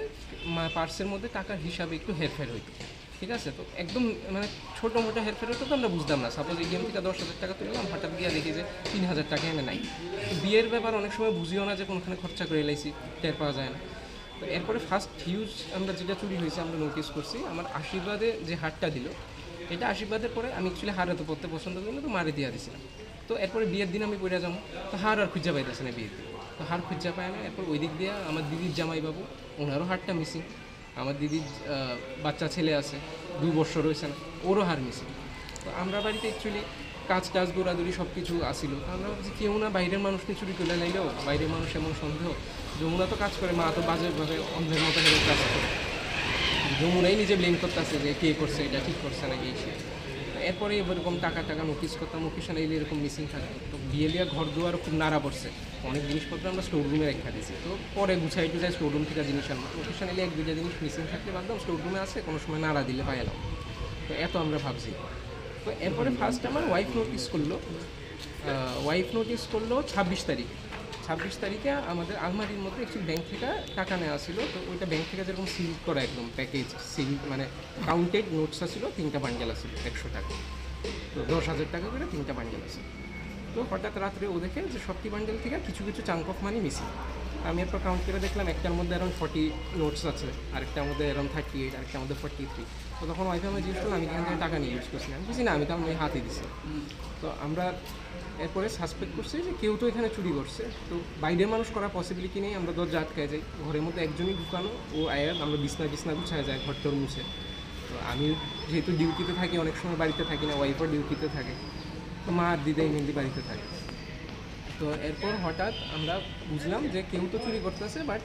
মা-, পার্সের মধ্যে টাকার হিসাবে একটু হেরফের হইতো, ঠিক আছে? তো একদম মানে ছোটো মোটো হেরফের হইতো তো আমরা বুঝতাম না। সাপোজ এটিএম থেকে দশ হাজার টাকা তুললাম, হঠাৎ গিয়ে দেখি যে তিন হাজার টাকা এনে নাই। তো বিয়ের ব্যাপার অনেক সময় বুঝিও না যে কোনখানে খরচা করে লাইছি, টের পাওয়া যায় না। তো এরপরে ফার্স্ট হিউজ আমরা যেটা চুরি হয়েছে আমরা নোটিস করছি, আমার আশীর্বাদে যে হারটা দিল, এটা আশীর্বাদের পরে আমি অ্যাকচুয়ালি হার এত পরতে পছন্দ করি না, তো মারে দিয়া দিছিলাম। তো এরপরে বিয়ের দিন আমি পড়ে যাবো, তো হার আর খুঁজে পাইতেছে না বিয়ের দিন। তো হার খুঁজে পায় না, এরপর ওই দিক দিয়ে আমার দিদির জামাইবাবু, ওনারও হারটা মিসিং। আমার দিদির আহ, বাচ্চা ছেলে আছে, দুই বছর হয়েছে না, ওরও হার মিসিং। তো আমরা বাড়িতে অ্যাকচুয়ালি কাজ টাজ দৌড়াদৌড়ি সব কিছু আসিল। তো আমরা ভাবছি কেউ না বাইরের মানুষ নিয়ে চুরি করে লাইলেও, বাইরের মানুষ এমন সন্দেহ। যমুনা তো কাজ করে, মা তো বাজেভাবে অন্ধের মতো হেরে কাজ করে। যমুনাই নিজে ব্লেম করতে আছে যে কে করছে, এটা ঠিক করছে না, এই সে। এরপরে এরকম টাকা টাকা নোটিস করতাম, অকেশনালি এরকম মিসিং থাকতো। তো বিয়েলিয়া ঘর দুয়ারও খুব নাড়া পড়ছে, অনেক জিনিসপত্র আমরা স্টোর রুমে রেখে দিছি। তো পরে গুছাই টুছাই স্টোর রুম থেকে জিনিস আনবো। অকেশনালি এক দুইটা জিনিস মিসিং থাকলে বাদ দাও, স্টোর রুমে আছে, কোনো সময় নাড়া দিলে পাই এলাম। তো এত আমরা ভাবছি। তো এরপরে ফার্স্ট আমার ওয়াইফ নোটিস করলো, ওয়াইফ নোটিস করলো ছাব্বিশ তারিখ। ছাব্বিশ তারিখে আমাদের আলমারির মধ্যে একটু ব্যাংক থেকে টাকা নেওয়া ছিল। তো ওইটা ব্যাংক থেকে যেরকম সিল করা, একদম প্যাকেজ সিল, মানে কাউন্টেড নোটস আছিল, তিনটা বান্ডেল আছিল একশো টাকা। তো দশ হাজার টাকা করে তিনটা বান্ডেল আছে। তো হঠাৎ রাত্রে ও দেখে যে সবটি বান্ডেল থেকে কিছু কিছু চাঙ্ক অফ মানি মিসিং। আমি এরপর কাউন্ট করে দেখলাম, একটার মধ্যে অ্যারাউন্ড ফর্টি নোটস আছে, আরেকটার মধ্যে অ্যারাউন্ড থার্টি এইট, আরেকটার মধ্যে ফর্টি থ্রি। তো তখন ওয়াইফে আমি জিজ্ঞেস করলাম, "আমি কি এখান থেকে টাকা নিয়ে ইউজ করছি?" আমি বুঝি না, আমি তো আমার হাতে দিছি। তো আমরা এরপরে সাসপেক্ট করছি যে কেউ তো এখানে চুরি করছে। তো বাইরের মানুষ করার পসিবিলিটি নেই, আমরা দরজা আটকায় যাই। ঘরের মধ্যে একজনই ঢুকানো, ও আয়া আমরা বিছনা টিছনা গুছায় যায়, ঘর টর মুছে। তো আমি যেহেতু ডিউটিতে থাকি, অনেক সময় বাড়িতে থাকি না, ওয়াইফও ডিউটিতে থাকে, তো মা আর দিদাই মেনলি বাড়িতে থাকে। তো এরপর হঠাৎ আমরা বুঝলাম যে কেউ তো চুরি করতেছে, বাট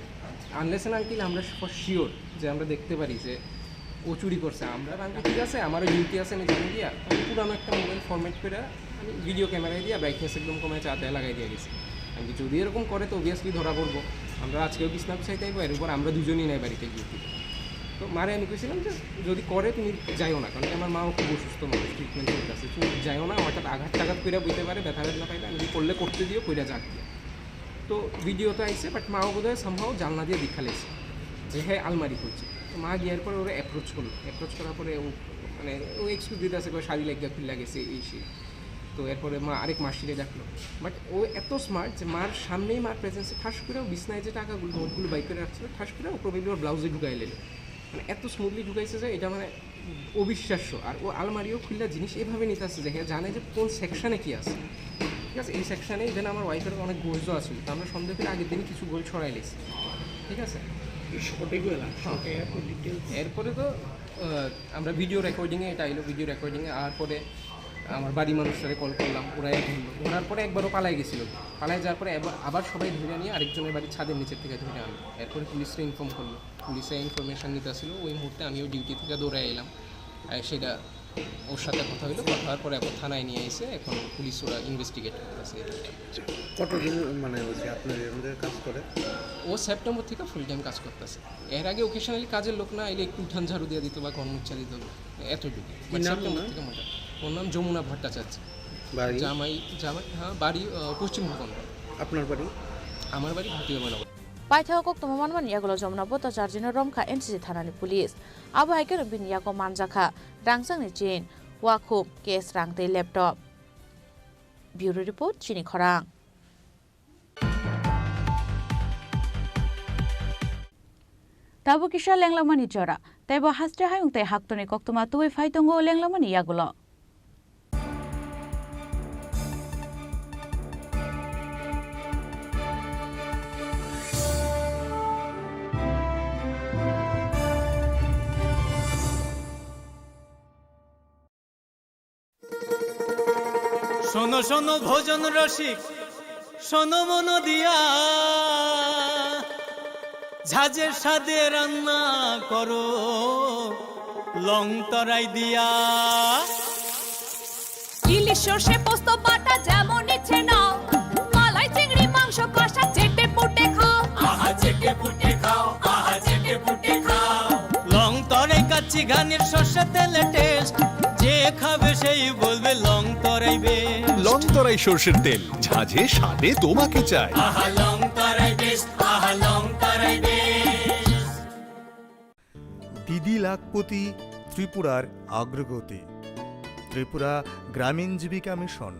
আনলেস অ্যান্ড আনটিল আমরা ফর শিওর যে আমরা দেখতে পারি যে ও চুরি করছে। আমরা, আমি, "ঠিক আছে, আমারও ডিউটি আছে, আমি জানি দিয়া।" আমি পুরানো একটা মোবাইল ফরম্যাট করে আমি ভিডিও ক্যামেরায় দিয়া ব্রাইটনেস একদম কমায় চাতে লাগাই দিয়ে গেছি। আমি, "যদি এরকম করে তো অবভিয়াসলি ধরা পড়বো, আমরা আজকেও বিছনা গুছাইতে আইবো, এর উপর আমরা দুজনই নাই বাড়িতে ডিউটি।" তো মারে আমি কইছিলাম যে, "যদি করে তুমি যাইও না, কারণ কি আমার মাও খুব অসুস্থ মানুষ, ট্রিটমেন্ট চলতেছে, তুমি যাইও না, হঠাৎ আঘাত টাঘাত করে বইতে পারে, ব্যথা বেদনা পাইবে, আমি, যদি করলে করতে দিও, কইরা যাক।" তো ভিডিও তো আইছে, বাট মাও বোধহয় সামহাও জানলা দিয়ে দেখা লেগেছে যে হ্যাঁ আলমারি খুলছে। তো মা গিয়ার পরে ওরা অ্যাপ্রোচ করলো, অ্যাপ্রোচ করার পরে ও, মানে, ও এক্সকিউজ দিতে আছে, "শাড়ি লাগিয়া খুললা গেছে, এই সেই।" তো এরপরে মা আরেক মাসিরে ডাকলো, বাট ও এত স্মার্ট যে মার সামনেই, মার প্রেজেন্সে ঠাস করে ও বিছনায় যে টাকাগুলো, নোটগুলো বাই করে রাখছিল, ঠাস করে ও প্রবেবলি ওর ব্লাউজে ঢুকাই নিল। মানে, এত স্মুথলি ঢুকাইছে যে এটা, মানে, অবিশ্বাস্য। আর ও আলমারিও খুললা জিনিস এভাবে নিতে আসছে যে হ্যাঁ জানে যে কোন সেকশনে কি আছে, ঠিক আছে? এই সেকশনে ইভেন আমার ওয়াইফের অনেক গোল্ডও আছে, তো আমরা সন্দেহ করে আগের দিনই কিছু গোল্ড ছড়াই নিয়েছি, ঠিক আছে? হ্যাঁ। এরপরে তো আহ, আমরা ভিডিও রেকর্ডিংয়ে, এটা এলো ভিডিও রেকর্ডিংয়ে। আর পরে আমার বাড়ি মানুষটারে কল করলাম, ওরাই ধরলো। ধরার পরে একবারও পালাই গেছিল, পালাই যাওয়ার পরে এবার আবার সবাই ধরে নিয়ে আরেকজনের বাড়ির ছাদের নিচের থেকে ধরে আনলো। এরপরে পুলিশরা ইনফর্ম করলো, পুলিশে ইনফরমেশন নিতে আসছিল। ওই মুহূর্তে আমিও ডিউটি থেকে দৌড়ে এলাম। আর সেটা ওর সাথে কথা হইলো, কথা হওয়ার পরে এখন থানায় নিয়ে এসে এখন পুলিশ ওরা ইনভেস্টিগেট করতেছে। কতদিন মানে হচ্ছে আপনার এর মধ্যে কাজ করে? ও সেপ্টেম্বর থেকে ফুল টাইম কাজ করতেছে। এর আগে অকেশনালি কাজের লোক না এলে একটু উঠান ঝাড়ু দিয়ে দিত বা ঘর মুছা দিত, এতটুকু। কি নাম সেপ্টেম্বর ওনার? থেকে মোটা। ওর নাম যমুনা ভট্টাচার্য। বাড়ি? জামাই, জামাই, হ্যাঁ, বাড়ি, আহ, পশ্চিম ভবন। আপনার বাড়ি? আমার বাড়ি ভাটিয়া Mainamati. Paithak koktwma manmani yagulo Jomna Bhattacharjino romkha N C C thanani police. Abo hai kheno bini yago manjakha rangchakni chain, wakhuk, cash rang tei laptop. Bureau report, Chini Khorang. Tabuk kisa lenglamani jora, teibo haste hayung tei haktorni koktwma tubui phai tongo lenglamani yagulo. শোনো শোনো ভোজন রসিক, শোনো মন দিয়া, ঝাঁঝের স্বাদে রান্না করো লং তরাই দিয়া। ইলিশ সর্ষে পোস্ত বাটা যেমন ইচ্ছে নাও, মালাই চিংড়ি মাংস কষা চেটে পুটে খাও। আহা চেটে পুটে খাও, আহা চেটে পুটে খাও। লং তরাই কাচ্চি ঘানির সর্ষে তেলে টেস্ট, যে খাবে সেই বলবে লং তরাই বেস্ট। লং তরাই সর্ষের তেল, ঝাঁঝে স্বাদে তোমাকে চাই। আহা লং তরাই বেস্ট, আহা লং তরাই ডি লাখপতি ত্রিপুরার অগ্রগতি। ত্রিপুরা গ্রামীণ জীবিকা মিশন,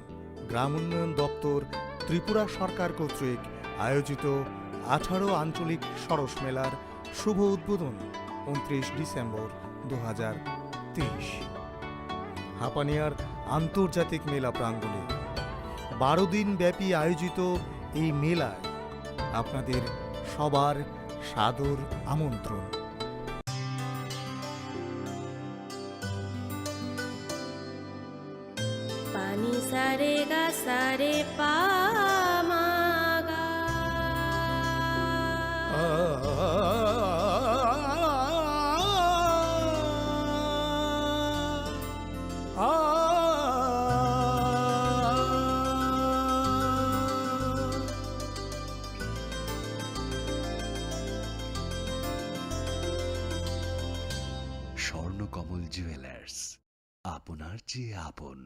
গ্রাম উন্নয়ন দপ্তর, ত্রিপুরা সরকার কর্তৃক আয়োজিত আঠারো আঞ্চলিক সরস মেলার শুভ উদ্বোধন ঊনত্রিশ ডিসেম্বর দু হাজার তেইশ। হাপানিয়ার আন্তর্জাতিক মেলা প্রাঙ্গণে বারো দিন ব্যাপী আয়োজিত এই মেলায় আপনাদের সবার সাদর আমন্ত্রণ। Pani sare ga sare pa ma ga. Swarnakamal jewellers, আপনার চেয়ে আপন।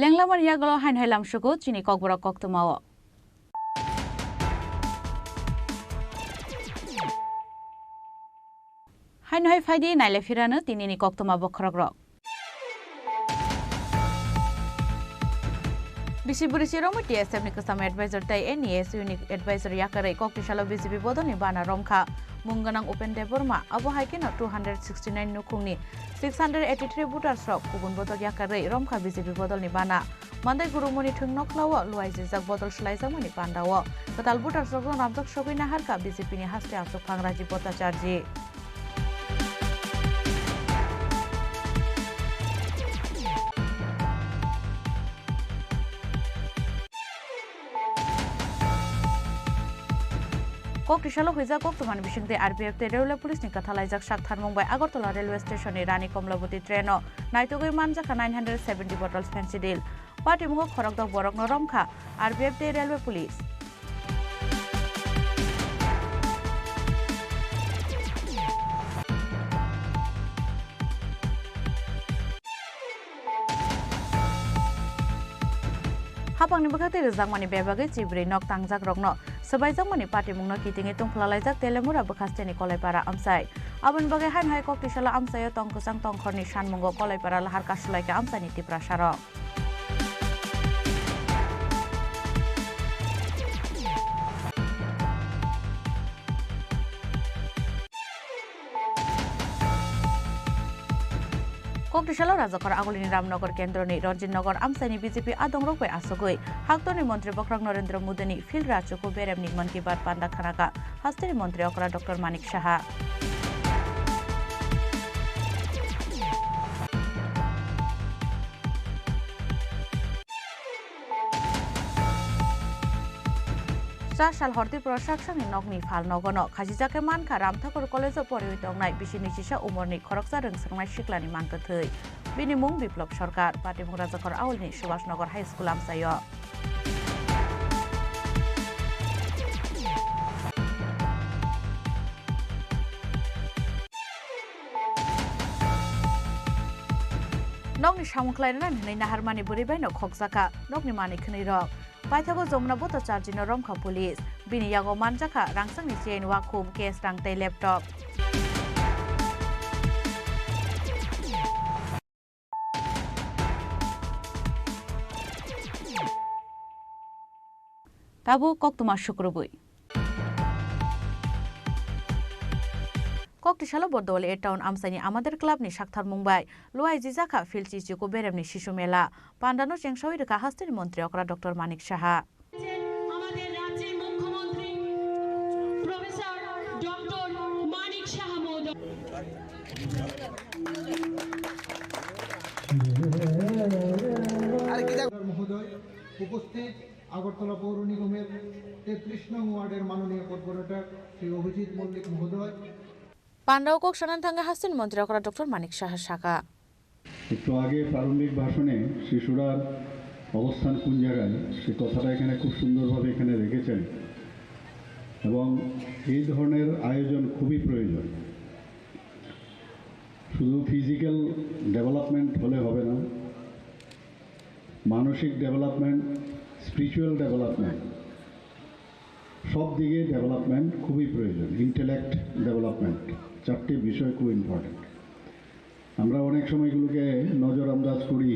Lenglamani yagulo haino hai lamsugo chini kokborok koktwmao. Haino hai phaidi naile phirano tinini koktwma bokhorokrok. Bisi bwrwi si romwi T S F ni kwcham advisor tei N E S U ni advisor yakarwi kok tisalo B J P bodolni bana romkha. Mung gwnang Upen Debbarma, abo hai kheno two hundred sixty nine nukhungni six hundred eighty three voters rok kubun bodol yakarwi romkha B J P bodolni bana. Mandai gurumoni thwng nokhlao luaijijak bodol swlaijakmani pandao kwtal voters rokno ramjak sogwi naharkha B J P ni haste achukphang Rajiv Bhattacharjee. Kok tisalo huijak koktwmani bisingtwi R P F tei Railway Police ni kwthalaijak sak tharmung bai Agartala Railway Station ni Rani Komlabati train o naitugwi manjakha nine hundred seventy bottles Phensedyl. Patimungo khorokdok borokno romkha R P F tei Railway Police. Hapangni bwkhaktwi rwjakmani bebagwi chibrwi nok tangjakrokno swbaijakmani patimungno kitingwi tungphla laijak Telemura bwkhasteni Kolaipara amchai. Aboni bagwi haino hai kok tisalo amchaio tong kwchang tongkhorni sanmungo Kolaipara lahar kasulaikha amchaini Tiprasarok. Kok tisalo Rajakhor agulini Ramnagar kendroni Ranjit Nagar amchaini B J P adongrok bai asugwi haktorni montri bokhorok Narendra Modini field rachuku beremni Mann Ki Baat panda khanaka hasteni montri okra Doctor Manik Saha. Cha sal hor Tripura saksangni nokni phal nogono khachijak khe mankha Ramthakur College-o poriwi tongnai bisini chisa umorni khoroksa rwngswngnai siklani mangkwthwi. Bini mung Biplop Sarkar, patimung Rajakhor aulni Subhash Nagar High School amchaio. Nokni samung khlairwna hwnwi naharmani bwrwi baino khokjakha nokni manwi khwnwi rok. Paithago Jamuna Bhattacharjee no romkha police. Bini yago manjakha rangchakni chain, wakhum, cash rang tei laptop. Tabuk koktwma sukrubwi. Koktisalo Bordowali A Town amchaini Amader Club ni saktharmung bai luai jijakha Phil Chichuku beremni sisu mela. Pandano chengsawi rwkha hasteni montri okra Doctor Manik Saha. আমাদের রাজ্যের মুখ্যমন্ত্রী professor doctor Manik সাহা মহোদয়। মহোদয় উপস্থিত, আগরতলা পৌর নিগমের তেত্রিশ নং ওয়ার্ডের মাননীয় কর্পোরেটর শ্রী অভিজিৎ মল্লিক মহোদয়। Pandao kok sanani thangwi hasteni montri okra Doctor Manik Saha sakha. একটু আগে প্রারম্ভিক ভাষণে শিশুরার অবস্থান কোন জায়গায়, সে কথাটা এখানে খুব সুন্দরভাবে এখানে রেখেছেন। এবং এই ধরনের আয়োজন খুবই প্রয়োজন। শুধু ফিজিক্যাল ডেভেলপমেন্ট হলে হবে না, মানসিক ডেভেলপমেন্ট, স্পিরিচুয়াল ডেভেলপমেন্ট, সব দিকে ডেভেলপমেন্ট খুবই প্রয়োজন। ইন্টেলেক্ট ডেভেলপমেন্ট, চারটি বিষয় খুব ইম্পর্টেন্ট। আমরা অনেক সময় এগুলোকে নজরআন্দাজ করি,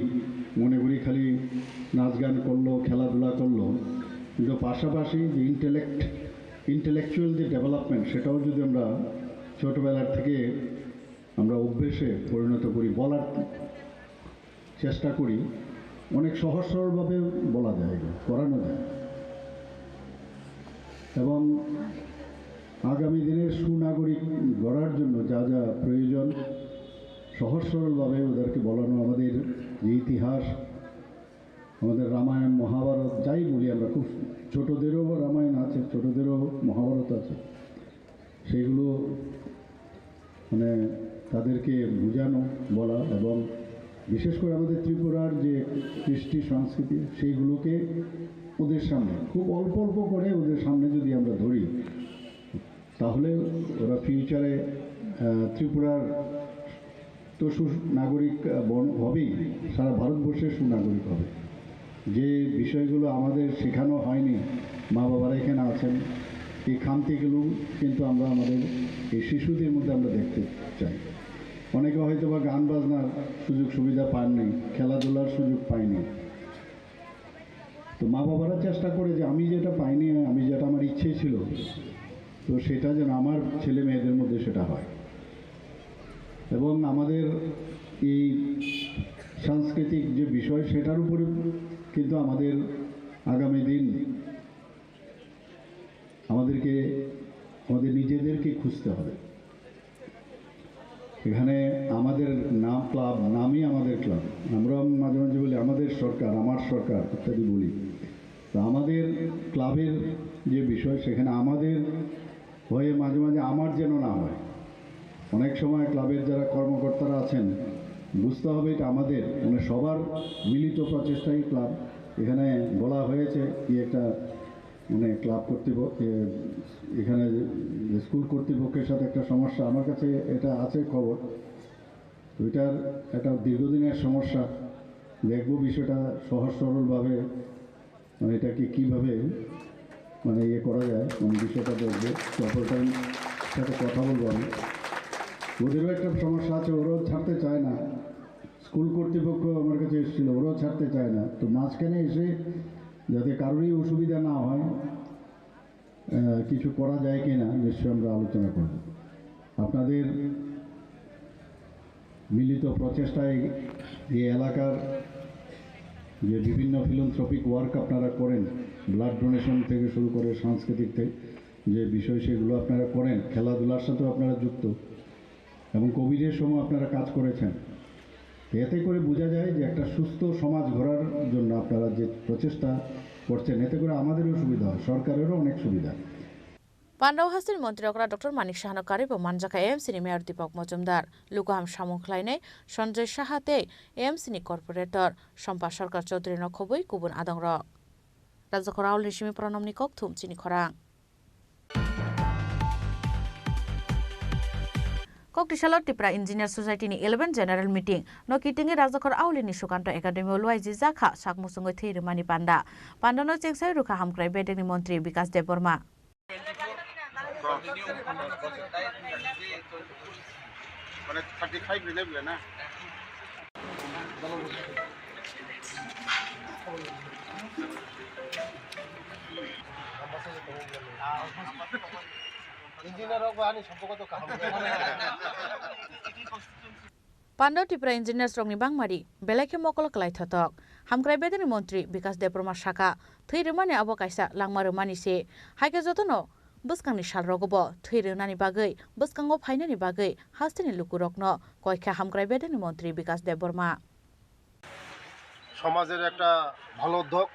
মনে করি খালি নাচ গান করলো, খেলাধুলা করলো, কিন্তু পাশাপাশি যে ইন্টেলেক্ট, ইন্টেলেকচুয়াল যে ডেভেলপমেন্ট, সেটাও যদি আমরা ছোটোবেলার থেকে আমরা অভ্যেসে পরিণত করি, বলার চেষ্টা করি, অনেক সহজ সরলভাবে বলা যায়, এগুলো করানো যায়। এবং আগামী দিনের সুনাগরিক গড়ার জন্য যা যা প্রয়োজন, সহজ সরলভাবে ওদেরকে বলানো। আমাদের যে ইতিহাস, আমাদের রামায়ণ, মহাভারত, যাই বলি আমরা, খুব ছোটদেরও রামায়ণ আছে, ছোটদেরও মহাভারত আছে, সেগুলো মানে তাদেরকে বোঝানো, বলা, এবং বিশেষ করে আমাদের ত্রিপুরার যে কৃষ্টি সংস্কৃতি, সেইগুলোকে ওদের সামনে খুব অল্প অল্প করে ওদের সামনে যদি আমরা ধরি, তাহলে ওরা ফিউচারে, আহ, ত্রিপুরার তো সুনাগরিক, আহ, বন-, হবেই, সারা ভারতবর্ষের সুনাগরিক হবে। যে বিষয়গুলো আমাদের শেখানো হয়নি, মা বাবারা এখানে আছেন, এই খামতিগুলো কিন্তু আমরা আমাদের এই শিশুদের মধ্যে আমরা দেখতে চাই। অনেকে হয়তো বা গান বাজনার সুযোগ সুবিধা পাননি, খেলাধুলার সুযোগ পায়নি, তো মা বাবারা চেষ্টা করে যে আমি যেটা পাইনি, আমি যেটা আমার ইচ্ছে ছিল, তো সেটা যেন আমার ছেলে মেয়েদের মধ্যে সেটা হয়। এবং আমাদের এই সাংস্কৃতিক যে বিষয়, সেটার উপরে কিন্তু আমাদের আগামী দিন আমাদেরকে, আমাদের নিজেদেরকে খুঁজতে হবে। এখানে আমাদের নাম ক্লাব, নামই আমাদের ক্লাব। আমরা মাঝে মাঝে বলি, "আমাদের সরকার, আমার সরকার" ইত্যাদি বলি। তো আমাদের ক্লাবের যে বিষয়, সেখানে আমাদের হয়ে মাঝে মাঝে আমার যেন না হয়। অনেক সময় ক্লাবের যারা কর্মকর্তারা আছেন, বুঝতে হবে এটা আমাদের, মানে, সবার মিলিত প্রচেষ্টায় ক্লাব। এখানে বলা হয়েছে কি একটা, মানে, ক্লাব কর্তৃপক্ষ, এ, এখানে যে স্কুল কর্তৃপক্ষের সাথে একটা সমস্যা, আমার কাছে এটা আছে খবর। তো এটার একটা দীর্ঘদিনের সমস্যা, দেখবো বিষয়টা সহজ সরলভাবে, মানে, এটাকে কিভাবে, মানে, ইয়ে করা যায়, মানে, বিষয়টা দেখবো। প্রকল্পের সাথে কথা বলবো আমি। ওদেরও একটা সমস্যা আছে, ওরাও ছাড়তে চায় না। স্কুল কর্তৃপক্ষ আমার কাছে এসেছিল, ওরাও ছাড়তে চায় না। তো মাঝখানে এসে যাতে কারোরই অসুবিধা না হয়, আহ, কিছু করা যায় কি না, নিশ্চয়ই আমরা আলোচনা করব। আপনাদের মিলিত প্রচেষ্টায় এই এলাকার যে বিভিন্ন ফিলান্থ্রপিক ওয়ার্ক আপনারা করেন, ব্লাড ডোনেশন থেকে শুরু করে সাংস্কৃতিক থে-, যে বিষয়, সেগুলো আপনারা করেন, খেলাধুলার সাথেও আপনারা যুক্ত এবং কোভিডের সময় আপনারা কাজ করেছেন। এতে করে বোঝা যায় যে একটা সুস্থ সমাজ গড়ার জন্য আপনারা যে প্রচেষ্টা করছেন, এতে করে আমাদেরও সুবিধা হয়, সরকারেরও অনেক সুবিধা। Pandao hasteni montri okra Doctor Manik Sahano karwi bo manjakha A M C ni Mayor Deepak Majumdar. Lukuham samung khlainai Sanjay Saha tei A M C ni Corporator Sompa Sarkar Chaudhary no khobwi kubun adongrok. Rajakhor Aul ni simi Pranamni kokthum chini khorang. Koktisalo Tipra Engineer Society ni eleven General Meeting no kitingwi Rajakhor Auli ni Sukanto Academy o luaiji jakha sak musungwi thwi rwmani panda. Panda no chengsai rwkha Hamkrai Bedekni Montri Bikas Debbarma. মানে thirty five relay বলে না। ইঞ্জিনিয়ার হোক বা আনি সম্পর্ক তো কাম। Pando Tripura engineers rokni bangmari belai khe mokol kwlai thotok. Hamkrai bedekni montri Bikas Debbarma sakha, thwi rwmani abo kaisa langma rwmani se. Hai khe jotono bwskangni salrogo bo thwi rwnani bagwi, bwskango phainani bagwi hasteni lukurokno koi kha Hamkrai bedekni montri Bikas Debbarma. সমাজের একটা ভালো উদ্যোগ,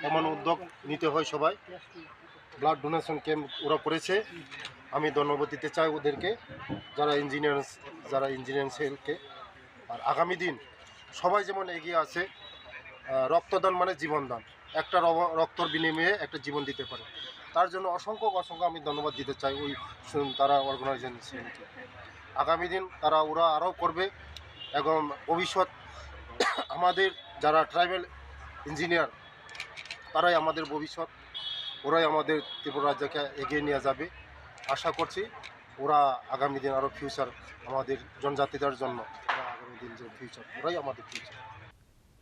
এমন উদ্যোগ নিতে হয় সবাই। Blood donation camp ওরা করেছে, আমি ধন্যবাদ দিতে চাই ওদেরকে, যারা ইঞ্জিনিয়ার্স, যারা ইঞ্জিনিয়ারিং সেলকে। আর আগামী দিন সবাই যেমন এগিয়ে আছে, আহ, রক্তদান মানে জীবনদান, একটা রব-, রক্তর বিনিময়ে একটা জীবন দিতে পারে, তার জন্য অসংখ্য অসংখ্য আমি ধন্যবাদ দিতে চাই ওই সু-, তারা অর্গানাইজেশনকে। আগামী দিন তারা ওরা আরও করবে এবং ভবিষ্যৎ আমাদের যারা ট্রাইবাল ইঞ্জিনিয়ার, তারাই আমাদের ভবিষ্যৎ, ওরাই আমাদের ত্রিপুরা রাজ্যকে এগিয়ে নিয়ে যাবে। আশা করছি ওরা আগামী দিন আরও ফিউচার আমাদের জনজাতিদের জন্য, ওরা আগামী দিন যে ফিউচার, ওরাই আমাদের future.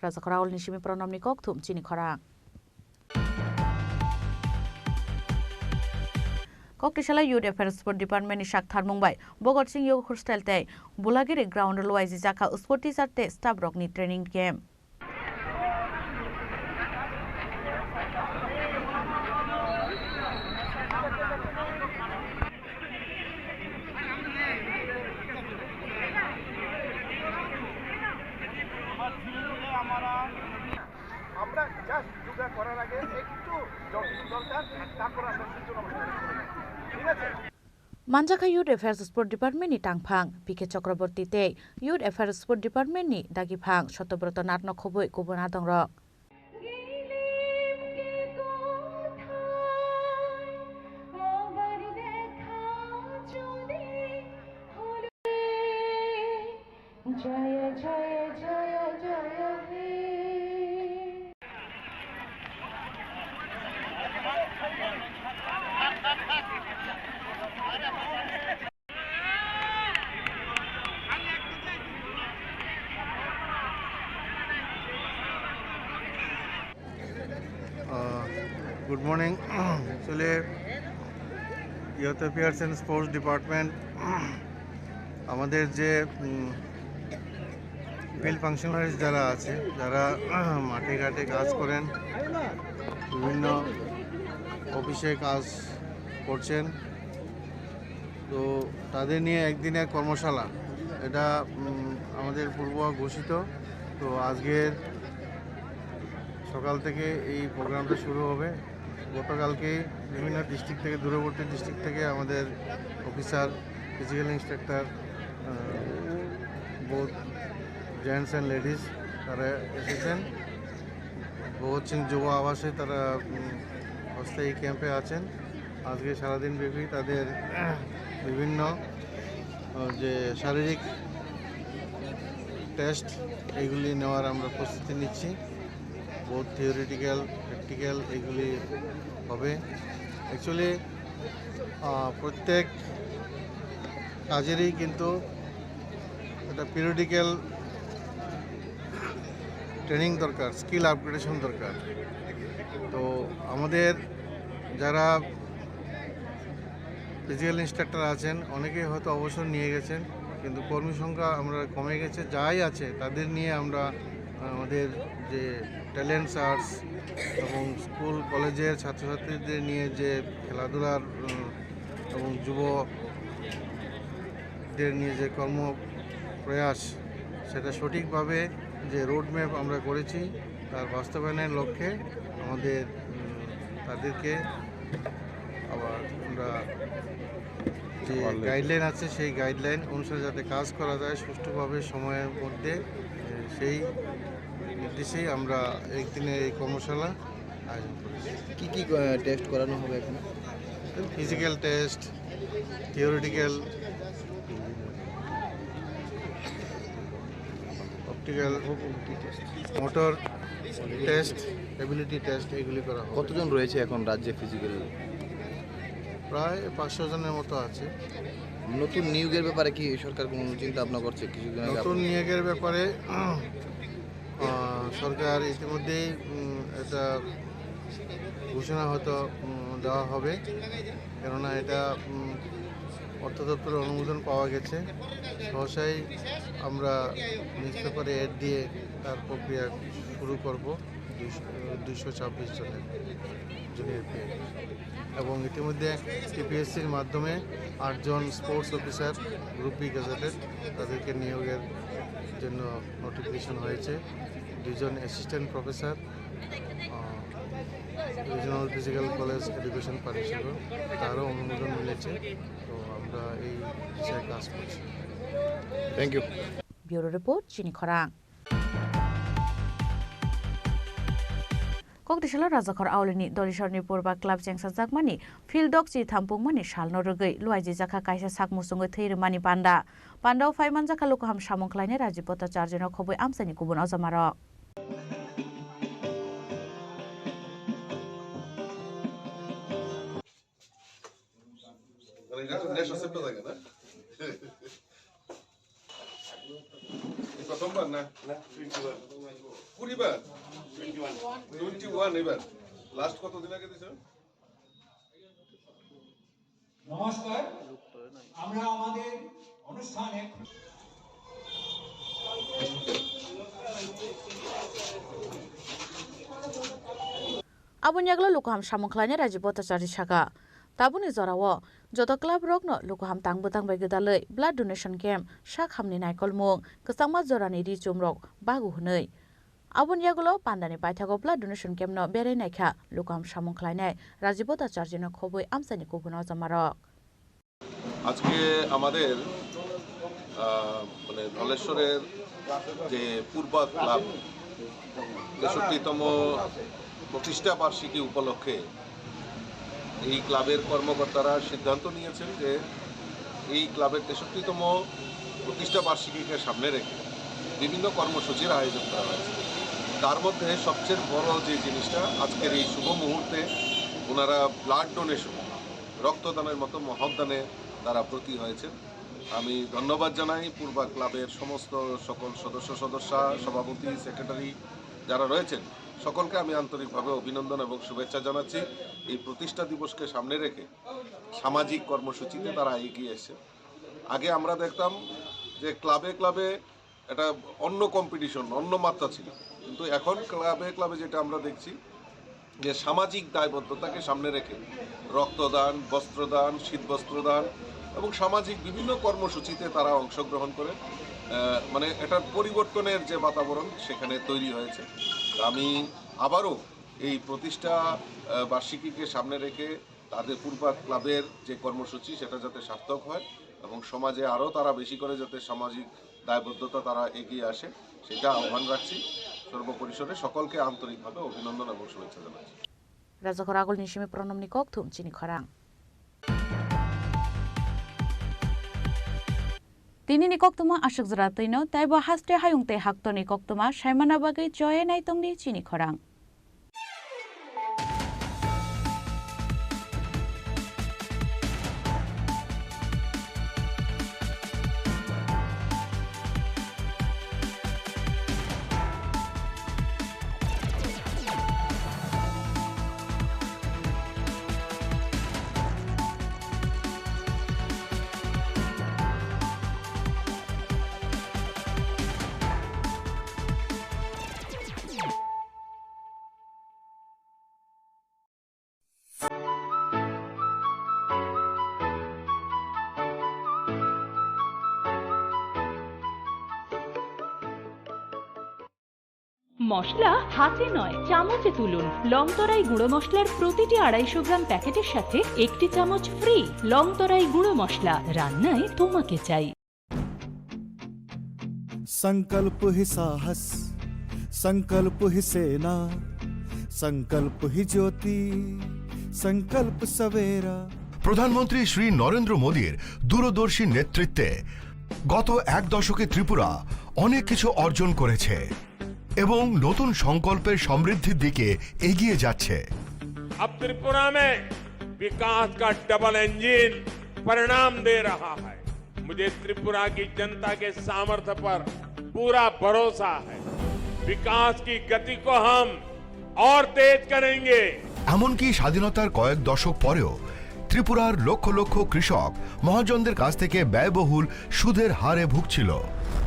Rajakhor Aul ni simi Pranamni kokthum chini khorang. Koktisala Youth Affairs Sport Department ni sak tharmung bai Bhogat Singh Yoga Hostel tei Bulagiri ground luaiji jaka sport teacher tei staff rokni training camp. আমরা জাস্ট যোগা করার আগে একটু জগিং দরকার, আর তারপর আমরা সূর্য নমস্কার করব। ঠিক আছে? Manjakha Youth Affairs Sport Department ni tangphang P K Chakraborty tei Youth Affairs Sport Department ni dagiphang Sotobroto Nath no khobwi kubun adongrok. Uh, good morning. Actually, Youth Affairs and Sports Department আমাদের যে field functionaries যারা আছে, যারা মাঠে ঘাটে কাজ করেন, বিভিন্ন অফিসে কাজ করছেন, তো তাদের নিয়ে একদিনের কর্মশালা, এটা উম, আমাদের পূর্ব ঘোষিত। তো আজকের সকাল থেকে এই প্রোগ্রামটা শুরু হবে। গতকালকেই বিভিন্ন ডিস্ট্রিক্ট থেকে, দূরবর্তী ডিস্ট্রিক্ট থেকে আমাদের officer, physical instructor, both gents and ladies, তারা এসেছেন। ভগৎ সিং যুব আবাসে তারা উম, অস্থায়ী ক্যাম্পে আছেন। আজকে সারাদিন ব্যাপী তাদের বিভিন্ন আহ, যে শারীরিক টেস্ট, এগুলি নেওয়ার আমরা প্রস্তুতি নিচ্ছি। বোথ থিওরিটিক্যাল, প্র্যাকটিক্যাল এগুলি হবে। অ্যাকচুয়ালি প্রত্যেক কাজেরই কিন্তু একটা পিরিয়ডিক্যাল ট্রেনিং দরকার, স্কিল আপগ্রেডেশন দরকার। তো আমাদের যারা ফিজিক্যাল ইন্সট্রাক্টর আছেন, অনেকেই হয়তো অবসর নিয়ে গেছেন, কিন্তু কর্মী সংখ্যা আমরা কমে গেছে। যাই আছে তাদের নিয়ে আমরা আমাদের যে ট্যালেন্ট সার্চ এবং স্কুল কলেজের ছাত্রছাত্রীদের নিয়ে যে খেলাধুলার উম, এবং যুবদের নিয়ে যে কর্ম প্রয়াস, সেটা সঠিকভাবে যে রোডম্যাপ আমরা করেছি, তার বাস্তবায়নের লক্ষ্যে আমাদের উম, তাদেরকে আবার আমরা যে গাইডলাইন আছে, সেই গাইডলাইন অনুসারে যাতে কাজ করা যায় সুষ্ঠুভাবে সময়ের মধ্যে, এ, সেই নির্দেশেই আমরা একদিনের এই কর্মশালা আয়োজন করেছি। কি কি, আহ, টেস্ট করানো হবে এখানে? Physical test, theoretical, optical, motor test, ability test, এগুলি করা হবে। কতজন রয়েছে এখন রাজ্যে ফিজিক্যাল? প্রায় পাঁচশো জনের মতো আছে। নতুন নিয়োগের ব্যাপারে কি সরকার কোনো চিন্তা ভাবনা করছে? কিছুদিন আগে নতুন আপনি নিয়োগের ব্যাপারে আহ, সরকার ইতিমধ্যেই উম, এটা ঘোষণা হয়তো উম, দেওয়া হবে, কেননা এটা উম, অর্থ দপ্তরের অনুমোদন পাওয়া গেছে। সহসাই আমরা নিউজ পেপারে অ্যাড দিয়ে তার প্রক্রিয়া শুরু করব। দুইশো ছাব্বিশ জনের জুনিয়র পিএ, এবং ইতিমধ্যে টিপিএসসির মাধ্যমে আটজন sports officer, group B gazetted, তাদেরকে নিয়োগের জন্য নোটিফিকেশন হয়েছে। দুইজন assistant professor, regional physical college education Patisagar, তারও অনুমোদন মিলেছে। তো আমরা এই বিষয়ে কাজ করছি। Thank you. ব্যুরো রিপোর্ট, চিনি খরাং। Kokdisalo Rajakhor Aulini Dolisor ni Purba Club chengsajakmani field dok chi thampungmani salno rwgwi luaijijak kha kaisa sak muchungwi thwi rwmani panda. Pandao phai manjak kha lukuham samung khlainai Rajiv Bhattacharya no khobwi amchaini kubun ojamarok. মানে এটা ন্যাশনাল সেপ্টা থাকে না? এই প্রথমবার না? না, twenty one. কুড়ি বার? Twenty one. টোয়েন্টি ওয়ান এবার। লাস্ট কতদিন আগে দিছো? নমস্কার, আমরা আমাদের অনুষ্ঠানে Aboni yagulo lukuham samung khlainai Rajiv Bhattacharya saka, tabukni jorao joto club rokno lukuham tang bwtang bai gwdalwi blood donation camp sak hamni naikolmung kwchangma jorani ri chumrok bagu hwnwi. Aboni yagulo pandani paithago blood donation camp no berai naikha lukuham samung khlainai Rajiv Bhattacharya no khobwi amchaini kubun ojamarok. আজকে আমাদের, আহ, মানে ধলেশ্বরের যে পূর্বা ক্লাব তেষট্টিতম প্রতিষ্ঠা বার্ষিকী উপলক্ষে এই ক্লাবের কর্মকর্তারা সিদ্ধান্ত নিয়েছেন যে এই ক্লাবের তেষট্টিতম প্রতিষ্ঠা বার্ষিকীকে সামনে রেখে বিভিন্ন কর্মসূচির আয়োজন করা হয়েছে। তার মধ্যে সবচেয়ে বড় যে জিনিসটা, আজকের এই শুভ মুহূর্তে ওনারা ব্লাড ডোনেশন, রক্তদানের মতো মহৎ দানে তারা ব্রতী হয়েছেন। আমি ধন্যবাদ জানাই পূর্বা ক্লাবের সমস্ত সকল সদস্য সদস্যা, সভাপতি, সেক্রেটারি যারা রয়েছেন, সকলকে আমি আন্তরিকভাবে অভিনন্দন এবং শুভেচ্ছা জানাচ্ছি। এই প্রতিষ্ঠা দিবসকে সামনে রেখে সামাজিক কর্মসূচিতে তারা এগিয়ে এসেছে। আগে আমরা দেখতাম যে ক্লাবে ক্লাবে একটা অন্য কম্পিটিশন, অন্য মাত্রা ছিল, কিন্তু এখন ক্লাবে ক্লাবে যেটা আমরা দেখছি যে সামাজিক দায়বদ্ধতাকে সামনে রেখে রক্তদান, বস্ত্রদান, শীতবস্ত্রদান এবং সামাজিক বিভিন্ন কর্মসূচিতে তারা অংশগ্রহণ করে, আহ, মানে এটার পরিবর্তনের যে বাতাবরণ সেখানে তৈরি হয়েছে। আমি আবারও এই প্রতিষ্ঠা, আহ, বার্ষিকীকে সামনে রেখে তাদের পূর্বা ক্লাবের যে কর্মসূচি সেটা যাতে সার্থক হয় এবং সমাজে আরও তারা বেশি করে যাতে সামাজিক দায়বদ্ধতা তারা এগিয়ে আসে, সেটা আহ্বান রাখছি। সর্বপরিসরে সকলকে আন্তরিকভাবে অভিনন্দন এবং শুভেচ্ছা জানাচ্ছি। Rajakhor Agulni simi Pranamni kokthum chini khorang. Tinini koktwma aswk jora twino, teibo haste hayung tei haktorni koktwma saimana bagwi choye naitongdi chini khorang. মশলা হাতে নয়, চামচে তুলুন। লংতরাই গুঁড়ো মশলার প্রতিটি আড়াইশো গ্রাম প্যাকেটের সাথে একটি চামচ ফ্রি। লংতরাই গুঁড়ো মশলা, রান্নায় তোমাকে চাই। संकल्प ही साहस, संकल्प ही सेना, संकल्प ही ज्योति, संकल्प सवेरा। প্রধানমন্ত্রী শ্রী নরেন্দ্র মোদীর দূরদর্শী নেতৃত্বে গত এক দশকে ত্রিপুরা অনেক কিছু অর্জন করেছে এবং নতুন সংকল্পের সমৃদ্ধির দিকে এগিয়ে যাচ্ছে। अब त्रिपुरा में विकास का डबल इंजन परिणाम दे रहा है। मुझे त्रिपुरा की जनता के सामर्थ्य पर पूरा भरोसा है। विकास की गति को हम और तेज करेंगे। এমনকি স্বাধীনতার কয়েক দশক পরেও ত্রিপুরার লক্ষ লক্ষ কৃষক মহাজনদের কাছ থেকে ব্যয়বহুল সুদের হারে ভুগছিল।